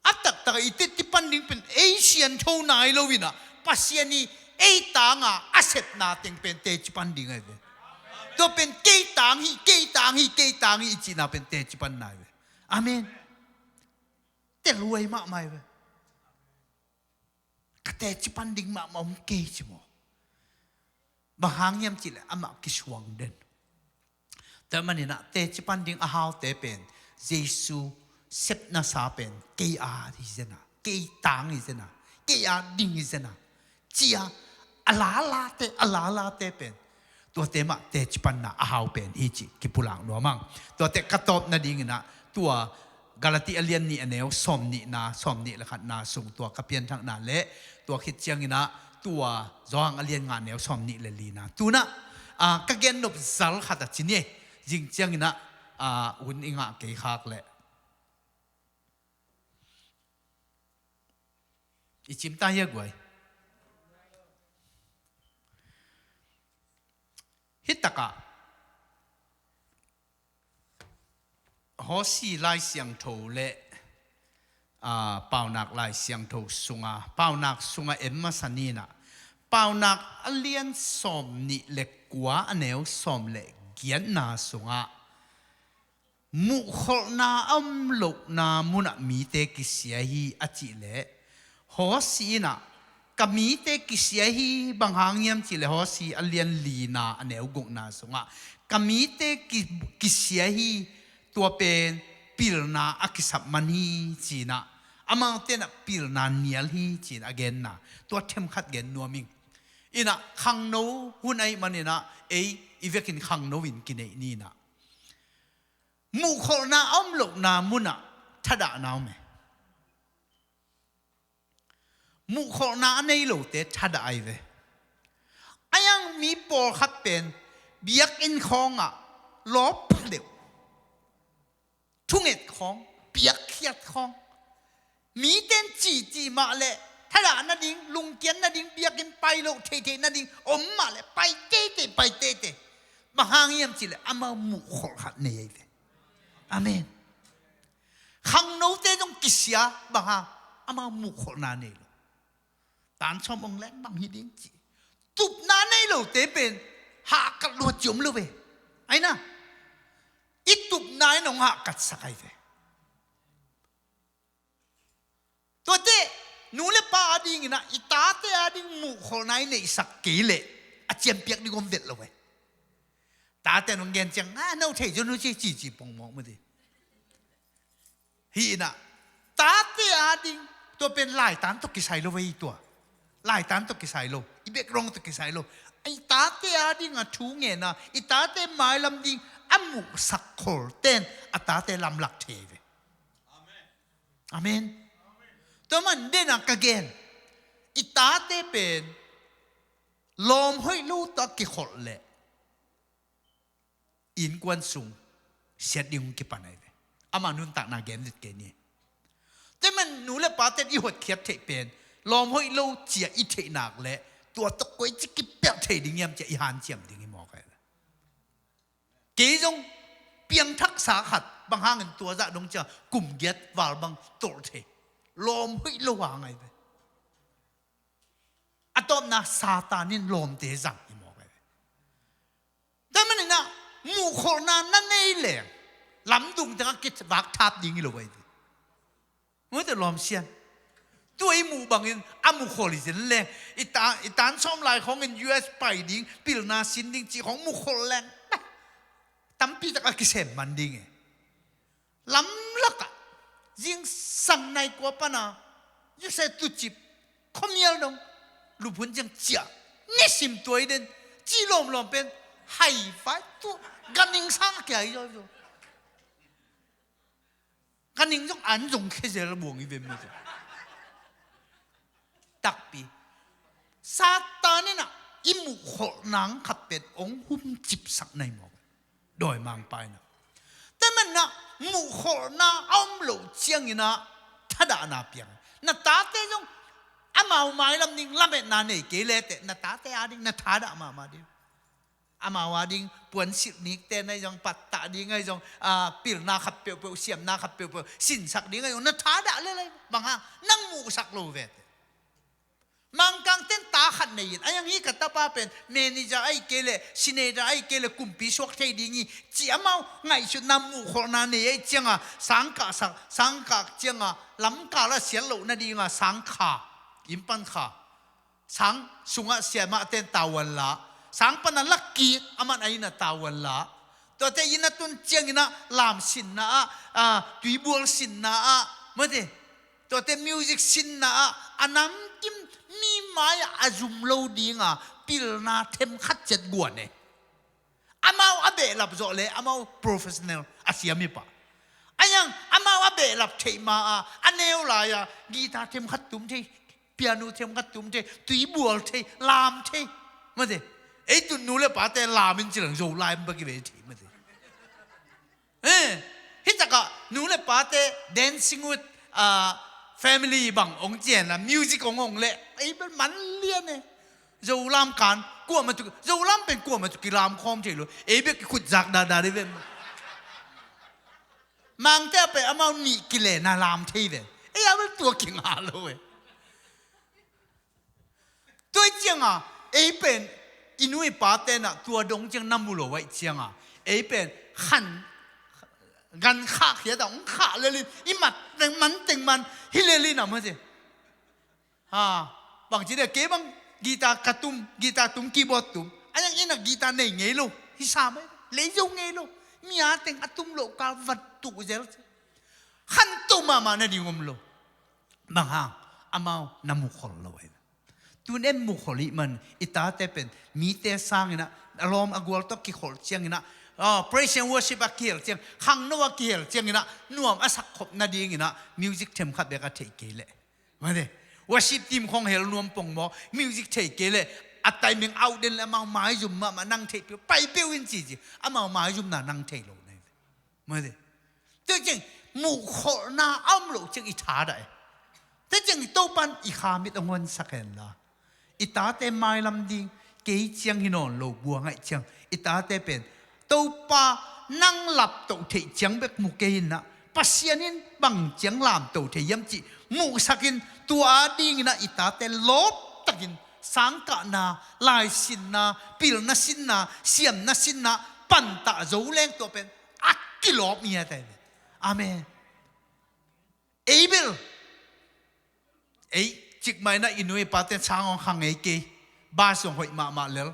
A taktak i tetti pan ding pen ei siangtho nai loin ah, Pasian i ei tanga a sepna teng pen teci pan ding ahi ve. Tua pen kei tang hi, kei tang hi, kei tang hi i cihna pen teci pan nai ve. Amen. Tel huai mahmah ahi ve. Ka teci pan ding mahmah om kei ci maw. Bang hang hiam cih leh amah kisuang den. Tua manin ah teci pan ding a haute pen Jesu sepna sa pen kei a hi zen a, kei tang hi zen a, kei a ding hi zen a, ci-a a lalate, a lalate pen tuate mah teci panna a hau pen hi cih kipulak nuam ang. Tuate ka tawp nadingin ah tua Galati a lian nih a neu sawmnihna, sawmnih le khatna sung tua ka pianthakna le tua khit ciangin ah tua Johan a lian nga neu sawmnih le lina. Tu-in ah, ah, ka gen nop zal khat a ci ni. Zing ciangin ah, ah, hun i ngah kei khak leh i cimta hia guai. Hih takah Hosea Lai Siangtho le, aa, Paunak Lai Siangtho sunga, Paunak sunga en masa ni-in ah, Paunak a lian sawmnih le kua a neu sawm le giatna sungah Muhkholhna a om lohna munah mite kisia hi a cih leh, Hosea in ah, ka mite kisia hi, bang hang hiam cih leh Hosea a lian lina a neu gukna sungah, ka mite ki, kisia hi, tua pen pilna a kisap man hi ci-in ah, amaute in ah pilna nial hi ci-in a genna, tua themkhat gen nuam ing. In ah khangno hun ahih manin ah, ei i vekin khangno in kineih ni in ah. Muhkholhna a om lohna munah thadahna om e. Muhkholhna a nei lote thadah ahi ve. Ahi hang mi pawlkhat pen biakinn khawngah lawp pha deuh, thunget khawng, piakkhiat khawng, mite in cihcih mah leh thadah nading, lungkiat nading, biakinn pai loh theihtheih nading om mah leh pai teitei, pai teitei. Bang hang hiam cih leh amau muhkholh khat nei ahi ve. Amen. Khangnote zong kisia, bang hang, amau muhkholhna nei lo. Tan sawm ong leng bang hi ding ci. Tupna nei lote pen hahkat lua ci om lo ve. Ahi na, i tupna in hong hahkatsak ahi ve. Tuate, nu le pa adingin ah, i tate ading muhkholhna i neihsak kei leh a ciampiak ding om vet lo ve. Tate nong gen ciang, a, no thei zo nu ci, ci, ci pongmawk mah ding. Hi in ah, tate ading, tua pen laitan tawh kisai lo ve, tua laitan tawh kisai lo, i background tawh kisai lo. I tate ading a thu ngen a, i tate mailam ding a muhsak kholte in a tate lamlak thei ve. Amen. Tua man den a ka gen, i tate pen lawm hoih lo tawh a kikholh leh innkuan sung siat ding hong kipan ahi ve. Ama nuntakna gen vet kei ni. Tua man nu le pate in i hotkhiat theih pen lawm hoih lo ci-a i theih nak leh, tua tawh koici kipelh thei ding hiam ci-a i hanciam ding hi mawk ahi ve. Kei zong piangthaksa khat, bang hangin tua zah dong ciang kum giat val bang tolh thei. Lawm hoih lo hang ahi ve. A tawpna Satan in lawmte zang hi mawk ahi ve. Tua manin ah muhkholhna na nei leng lamdung tengah kivak thap ding hi lo ahi ve. Mute lawm sian. Tua i muh bangin a muhkholh hi zen leng, i ta, i tan sawm lai khawngin U S pai ding, pilna sin ding cih khawng muhkholh leng, tampi tak a kisem man ding e. Lamlakah zingsang nai kua pana Joseph tucip khuamial dong luphun ciang ciah, nisim tuai den, ci lawmlawm pen hai vai tu, ganhing sang a kia hi zaw zaw. Ganhing zong an zong khezel buang hi ve mite. Takpi. Satan in ah i muhkholhna khat pen hong humcipsak nai mawk. Dawimangpa in ah. Tua manin ah muhkholhna a om loh ciangin ah thadahna piang. Na tate zong amau mailam ding lametna nei kei leh teh, na tate ading na thadah mahmah ding. Amau ading puansilh nikte na hi zong, pattah ding ahi zong, a, pilna khat peuhpeuh, siamna khat peuhpeuh sinsak ding ahi zong, na thadah lel ahi. Bang hang, nang muhsak lo ve teh. Mangkangte in ta khat nei in, a, hih ka tapa pen manager ahih kei leh, senator ahih kei leh kumpi suak thei ding hi, ci amau ngaihsutna muhkholhna nei ahih ciangin, sangkah sak, sangkah ciangin lamkal ah siat loh nadingin sangkha, inn pan kha. Sang sungah siamahte in tavuan la, sang pan a lak kik, aman a inn ah tavuan la. Tuate inn a tun ciangin ah lam sinna ah, a, tuibual sinna ah, mate, tuate music sinna ah, a namkim mi mai-ah a zum lo dingin pilna themkhat ciat guan e. Amau a behlap zawh leh amau professional a siam hi pah. A hang amau a behlap theih ma-in a neu lai-in guitar themkhat tum thei, piano themkhat tum thei, tuibual thei, lam thei. Mate, ei tun nu le pate lam in ci leng Zolai bek i ve thei mate. Eh, hih takah nu le pate Dancing with, ah, Family bang hong ci-in a music hong hong leh ei bel man lian e. Zolam kan kuamah tuk, Zolam pen kuamah tuk kilam khawm thei lo. Ei bek kikhut zak dahdah dih ven. Mangte a pen amau nih kile na lam thei ven. Ei a bel tua kinga lo e. Tua ahih ciangin ei pen i nu i pate in tua dong ciang na mu lo ahih ciangin ei pen khan Gan khah khiat a hong khah lel in, i mat teng man teng man hi lel in a, mate. Ha, bangci deh, kei bang guitar ka tum, guitar tum, keyboard tum. A yang in a guitar nei ngei lo. Hi sa mai, lei zo ngei lo. Mi a teng a tum loh kal vat tuh zel. Khanto mahmah nading om lo. Bang hang, amau na mukhol lo ahi. Tun en mukhol ih man, i tate pen mite sangin a, a lawm a gual tawh kikhol ciangin a, ah, praise and worship a kihel ciang, khangno a kihel ciangin a, nuam a sak khop nadingin a, music themkhat bek a theih kei leh. Mate, worship team khong hel nuam pong maw, music theih kei leh, a timing out den leh amau maizum mahmah nang theih peuh, pai peuh in ci ci, amau maizumna nang thei lo na hi ve. Mate, tua ciang muhkholhna a om loh ciang i thadah e. Tua ciang Topan i kha mit hong honsak hen la, i tate mailam ding, kei ciang hi nawn lo, bua ngaih ciang, i tate pen Topa nang laptoh theih ciang bek mu kei in ah, Pasian in bang ciang lamto thei hiam cih muhsak in, tua a dingin ah i tate lawptakin sangkahna, laisinna, pilna sinna, siamna sinna pantah zo leng tua pen a kilawp ngiat ahi ve. Amen. Ei bel, ei, cikmah in ah i nu i paten sang hong khang ei kei, bus hong hoih mahmah lel,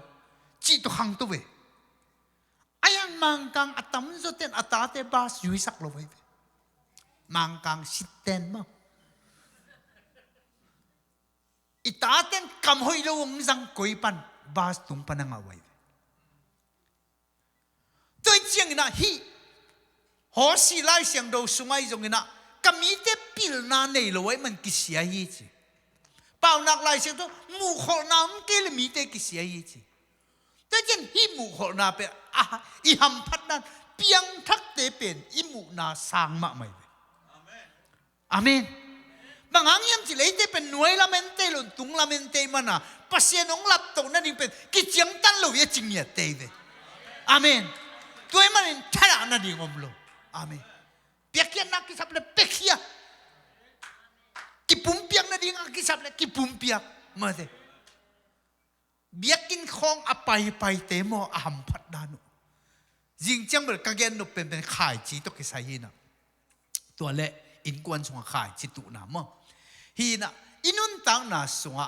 cih tawh khangto ve. A yang Mangkang a tamzaw ten a tate bus zuisak lo ahi ve. Mangkang sitten maw. I taten kam hoih lo hong zang koi pan, bus tung pan a ngah uh ahi ve. Tua ih ciangin ah hih Hosea Lai Siangtho sungah ih zongin ah, ka mite pilna nei lo ahih man kisia hi ci. Paunak Lai Siangtho, muhkholhna om kei le mite kisia hi ci. Tua ciang hih muhkholhna pen, ah, i hamphatna, piangthakte pen i muhna sang mahmah hi ve. Amen. Bang hang hiam cih leh eite pen nuai lam en tei lo, tung lam en tei mana, Pasian hong laptoh nading pen kiciangtan lo hi a ci ngiat tei ve. Amen. Tua ahih manin thadah nading om lo. Amen. Piakkhiatna kisap leh piakkhia. Kipumpiak nading a kisap leh kipumpiak. Mate. Biakinn khawng a paipaite maw, a hamphat dan uh. Zing ciang bel ka gen nop penpen khaici tawh kisai hi na. Tua leh innkuan sungah khaici tuhna maw. Hi na, i nuntakna sungah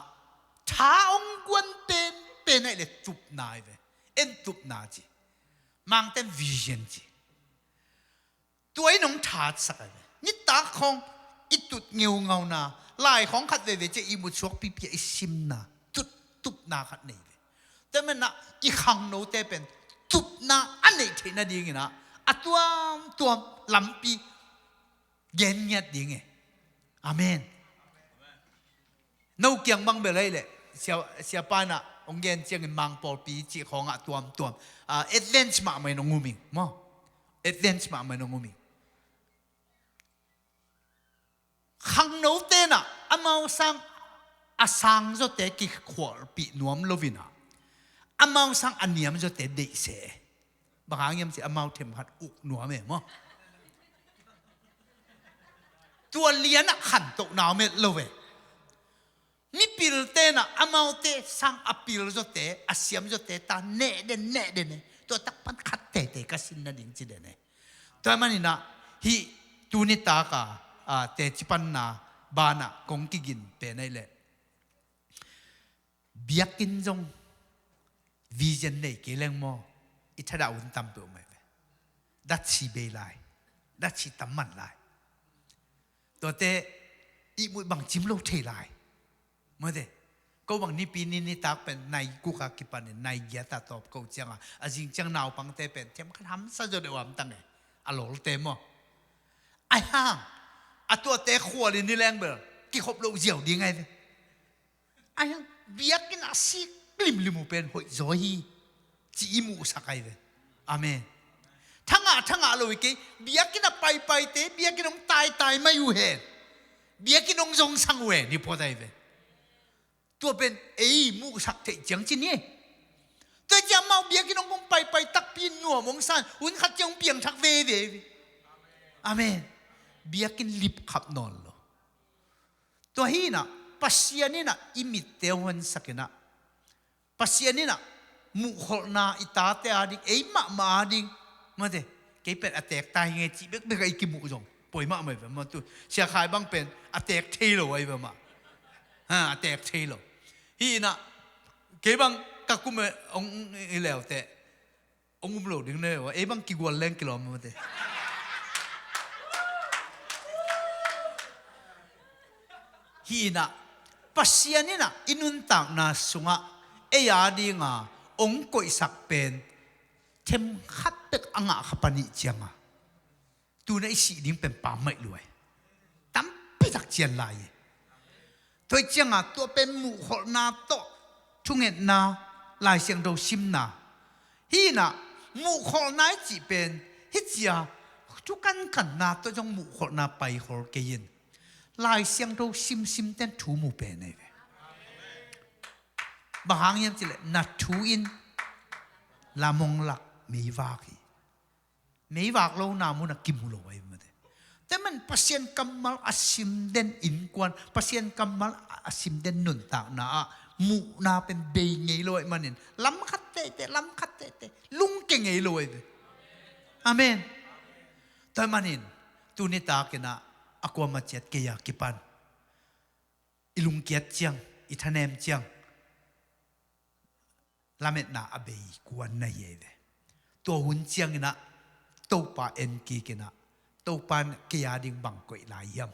tha hong guan penpen ahih leh tupna hi ve. En tupna ci. Mangten vision ci. Tua in hong thatsak ahi ve. Nitak khawng i tut ngeungauna, lai khawng khat veve ciah i mutsuak pipia i simna, tut, tupna khat nei ve. Tua manin ah i khangnote pen tupna a neih theih nadingin ah a tuamtuam lampi gen ngiat ding e. Amen. No kiang bang bel ahih leh, sia, siapa in ah hong gen ciangin Mangpawlpi cih khawngah tuamtuam, ah, advance mahmah in hong um ing maw. Advance mahmah in hong um ing. Khangnote in ah amau sang a sangzawte kikhualpih nuam lo in ah, amau sang a niamzawte deih seh. Bang hang hiam cih leh amau themkhat uk nuam e maw. Tua lianah khantohna om het lo ve. Mipilte in ah amaute sang a pilzawte, a siamzawte ta neh den, neh den e. Tua tak pan khat teitei ka sin nading ci den e. Tua ahih manin ah hih tuni taka, ah, teci panna banah kong kigin pen ahih leh, biakinn zong vision nei kei leng maw, i thadah hun tam peuhmah hi ve. Datsi bei lai, datsi tam man lai. Tuate ihmut bang cim lo thei lai. Mate, ko bang Nipi ni nitak pen nai guk a kipanin nai giat a tawp ko ciangin, a zing ciang naupangte pen themkhat hamsa zaw deuh a om tang e. A lawlte maw. Ahi hang a tuate khualin ni leng bel kikhop loh ziau ding ahi ve. Ahi hang biakinn a sik limlim uh pen hoih zaw hi, ci i muhsak ahi ve. Amen. Thangah, thangah lo hi kei, biakinn a paipaite, biakinn hong taitai mai uh hen. Biakinn hong zongsang uh hen, hi phot ahi ve. Tua pen ei muhsak theih ciang ci ni. Tua ciang amau biakinn hong, hong paipai takpi nuam hong san, hun khat ciang hong piangthak veve. Amen. Biakinn lipkhap nawn lo. Tua hi in ah, Pasian in ah i mitte hong honsak in ah, Pasian in ah muhkholhna i tate a ding, ei mahmah a ding, mate, Kei pen a teek ta hi ngei cih bekbek a i kimuh zong poi mahmah hi ve mah. Tu Sia Khai bang pen a teek thei lo ahi ve mah. Ha, a teek thei lo. Hi inah kei bang ka kum e hong i leuteh hong um lo ding ne uh a, ei bang kigual leng kilawm mate. Hi inah Pasian inah i nuntakna sungah ei a dinga hong koihsak pen themkhat bek a ngah kha panih cianga tuna i sih ding pen pammaih luai. Tampitak cian lai hi. Tua hi cianga tua pen muhkholhna tawh thungetna, Lai Siangtho simna. Hi inah muhkholhna i cih pen hi cia thu kankanna tawh zong muhkholhna paikhol kei in Lai Siangtho simsim ten thu mu pen ahi ve. Bang hang hiam cihleh na thu in lam hong lak meivak hi. Meivak lo na mun a kimu lo ahi mate. Tua man Pasian kammal a sim den innkuan, Pasian kammal a sim den nuntakna ah muhna pen bei ngei lo ahi manin lam khat tehteh, lam khat tehteh lungke ngei lo ahi ve. Amen. Tua manin tuni takinah a kuama ciat kei a kipan i lungkiat ciang, i thanem ciang lametna a bei kuan na hi ahi ve. Tua hun cianginah Topa en kikinah Topan kei a ding bang koih lai hiam,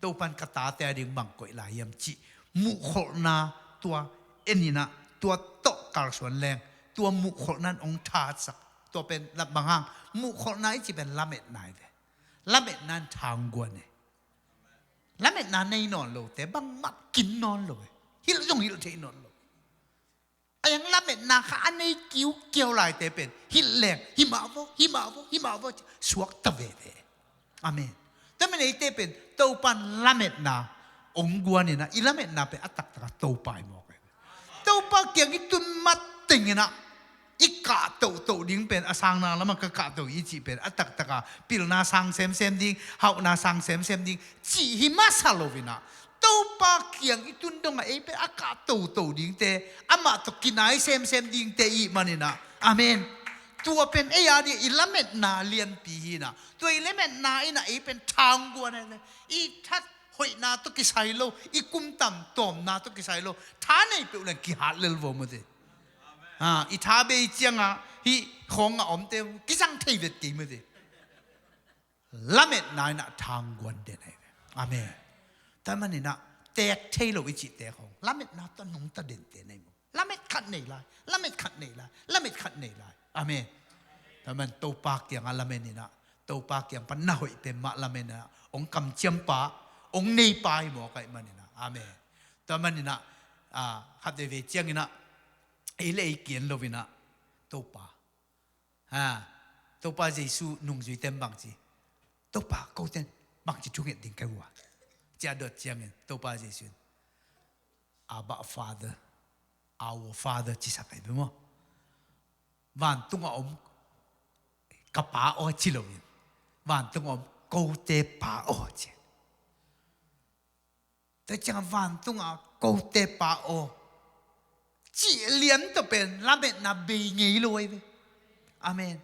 Topan ka tate a ding bang koih lai hiam cih muhkholhna tua en inah tua tawh kalsuan leng tua muhkholhna in hong thatsak. Tua pen bang hang muhkholhna i cih pen lametna hi ve. Lametna in thangguan hi. Lametna nei nawn lote bangmah kin nawn lo hi. Hilh zong hilh thei nawn lo. A yang lametna kha a nei kiukiau laite pen hilh leng himah vo, himah vo, himah vo suak ta veve. Amen. Tua man eite pen Topan lametna hong guan inah i lametna pen a taktaka Topa hi mawk ahi ve. Topa kiang i tun mat tenginah i kahtohtoh ding pen a sangna lamah ka kahtoh i cih pen a taktaka pilna sang semsem ding, hauhna sang semsem ding cih hi masa loinah Topa kiang i tun dongah ei pen a kahtohtoh dingte, amah tawh kinai semsem dingte i hih maninah. Amen. Tua pen ei a ding i lametna lianpi hinah. Tua i lametna inah ei pen thangguan ahi ve. I that hoihna tawh kisai lo, i kumtam tawmna tawh kisai lo, tha nei peuh leng kihat lel vo mate. Ha, i tha bei cianga hih khawng a omte kizang thei vet kei mate. Lametna inah thangguan den ahi ve. Amen. Tua maninah teek thei lo i cihte khawng lametna tawh nungta dente nei maw. Lamet khat nei lai, lamet khat nei lai, lamet khat nei lai. Amen. Tua man Topa kiangah lameninah, Topa kiang pan na hoih pen mah lameninah hong kamciampa, hong neipa hi mawk ahi maninah. Amen. Tua maninah khat veivei cianginah ei le ei kian loinah Topa, ha, Topa Jesu nungzuite in bangci, Topa kote in bangci thunget ding ka hi uh a, ciah dot ciangin Topa Jesu in Abba Father, Our Father cisak ahi ve maw. Vantungah om ka Pa aw ci loin, vantungah om kote Pa aw ci. Tua ciangah vantungah kote Pa aw cih lian tawh pen lametna bei ngei lo ahi ve. Amen.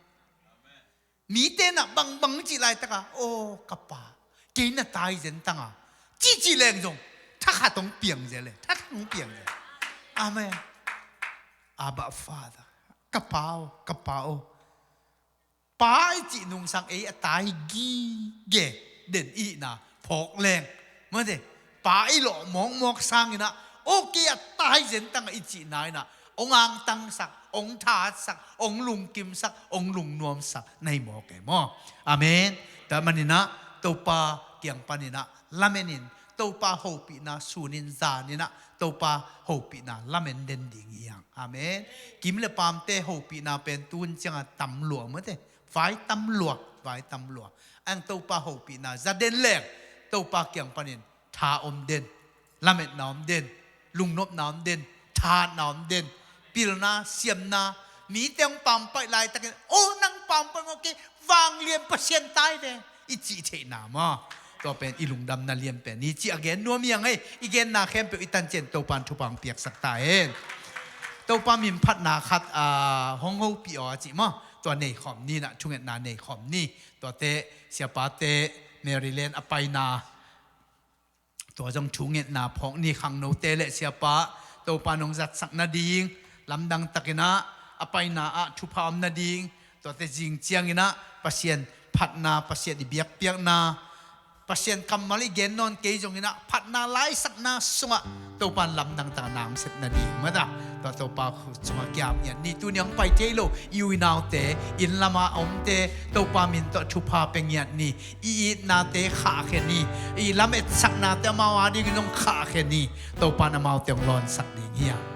Mite nah bangbang cih laitaka, aw ka Pa, kei na tai zen tanga cihcih leng zong thakhat hong piang zel e, thakhat hong piang zel. Amen. Abba Father, ka Pa aw, ka Pa aw. Pa i cih nungsang ei a tai gige den ihna phawk leng mate, Pa i lawh mawkmawk sanginah, aw kei a tai zen tanga i cihna inah hong angtangsak, hong thatsak, hong lungkimsak, hong lungnuamsak na hi mawk e maw. Amen. Tua maninah Topa kiang paninah lamenin, Topa hopihna sunin zaninah Topa hopihna lamen den ding hi hang. Amen. Kim le pamte hopihna pen tun cianga tam lua mate, vai tam lua, vai tam lua. Ang Topa hopihna za den leng Topa kiang panin tha om den, lametna om den, lungnopna om den, thahatna om den, pilna, siamna, mite hong pampaih laitakin, aw nang pampaih maw, kei vanglian Pasian tai ve i cih theihna maw. Tua pen i lungdamna lian pen hi cih a gen nuam hi hang ei. I genna khempeuh i tancian Topan thupha hong piaksak ta hen. Topa min phatna khat hong hopih aw a cih maw. tua nei khawm ni, na thungetna nei khawm ni. Tuate siapate Maryland a paina, tua zong thungetna phawk ni. Khangnote le siapa Topa nong zatsak nading, lamdang takinah a paina ah thupha om nading, tuate zing cianginah Pasian phatna, Pasian i biakpiakna, Pasian kammal i gen nawn kei zonginah phatna laisakna sungah Topa in lamdang taka na hong sep nading mata, tua Topa khut sungah kiam ngiat ni. Tuni hong pai thei lo i u i naute, inn lama omte Topa min tawh thupha pia ngiat ni. I itnate khahkhia ni. I lam etsaknate amau adingin hong khahkhia ni. Topa in amaute hong lawnsak ding hi a.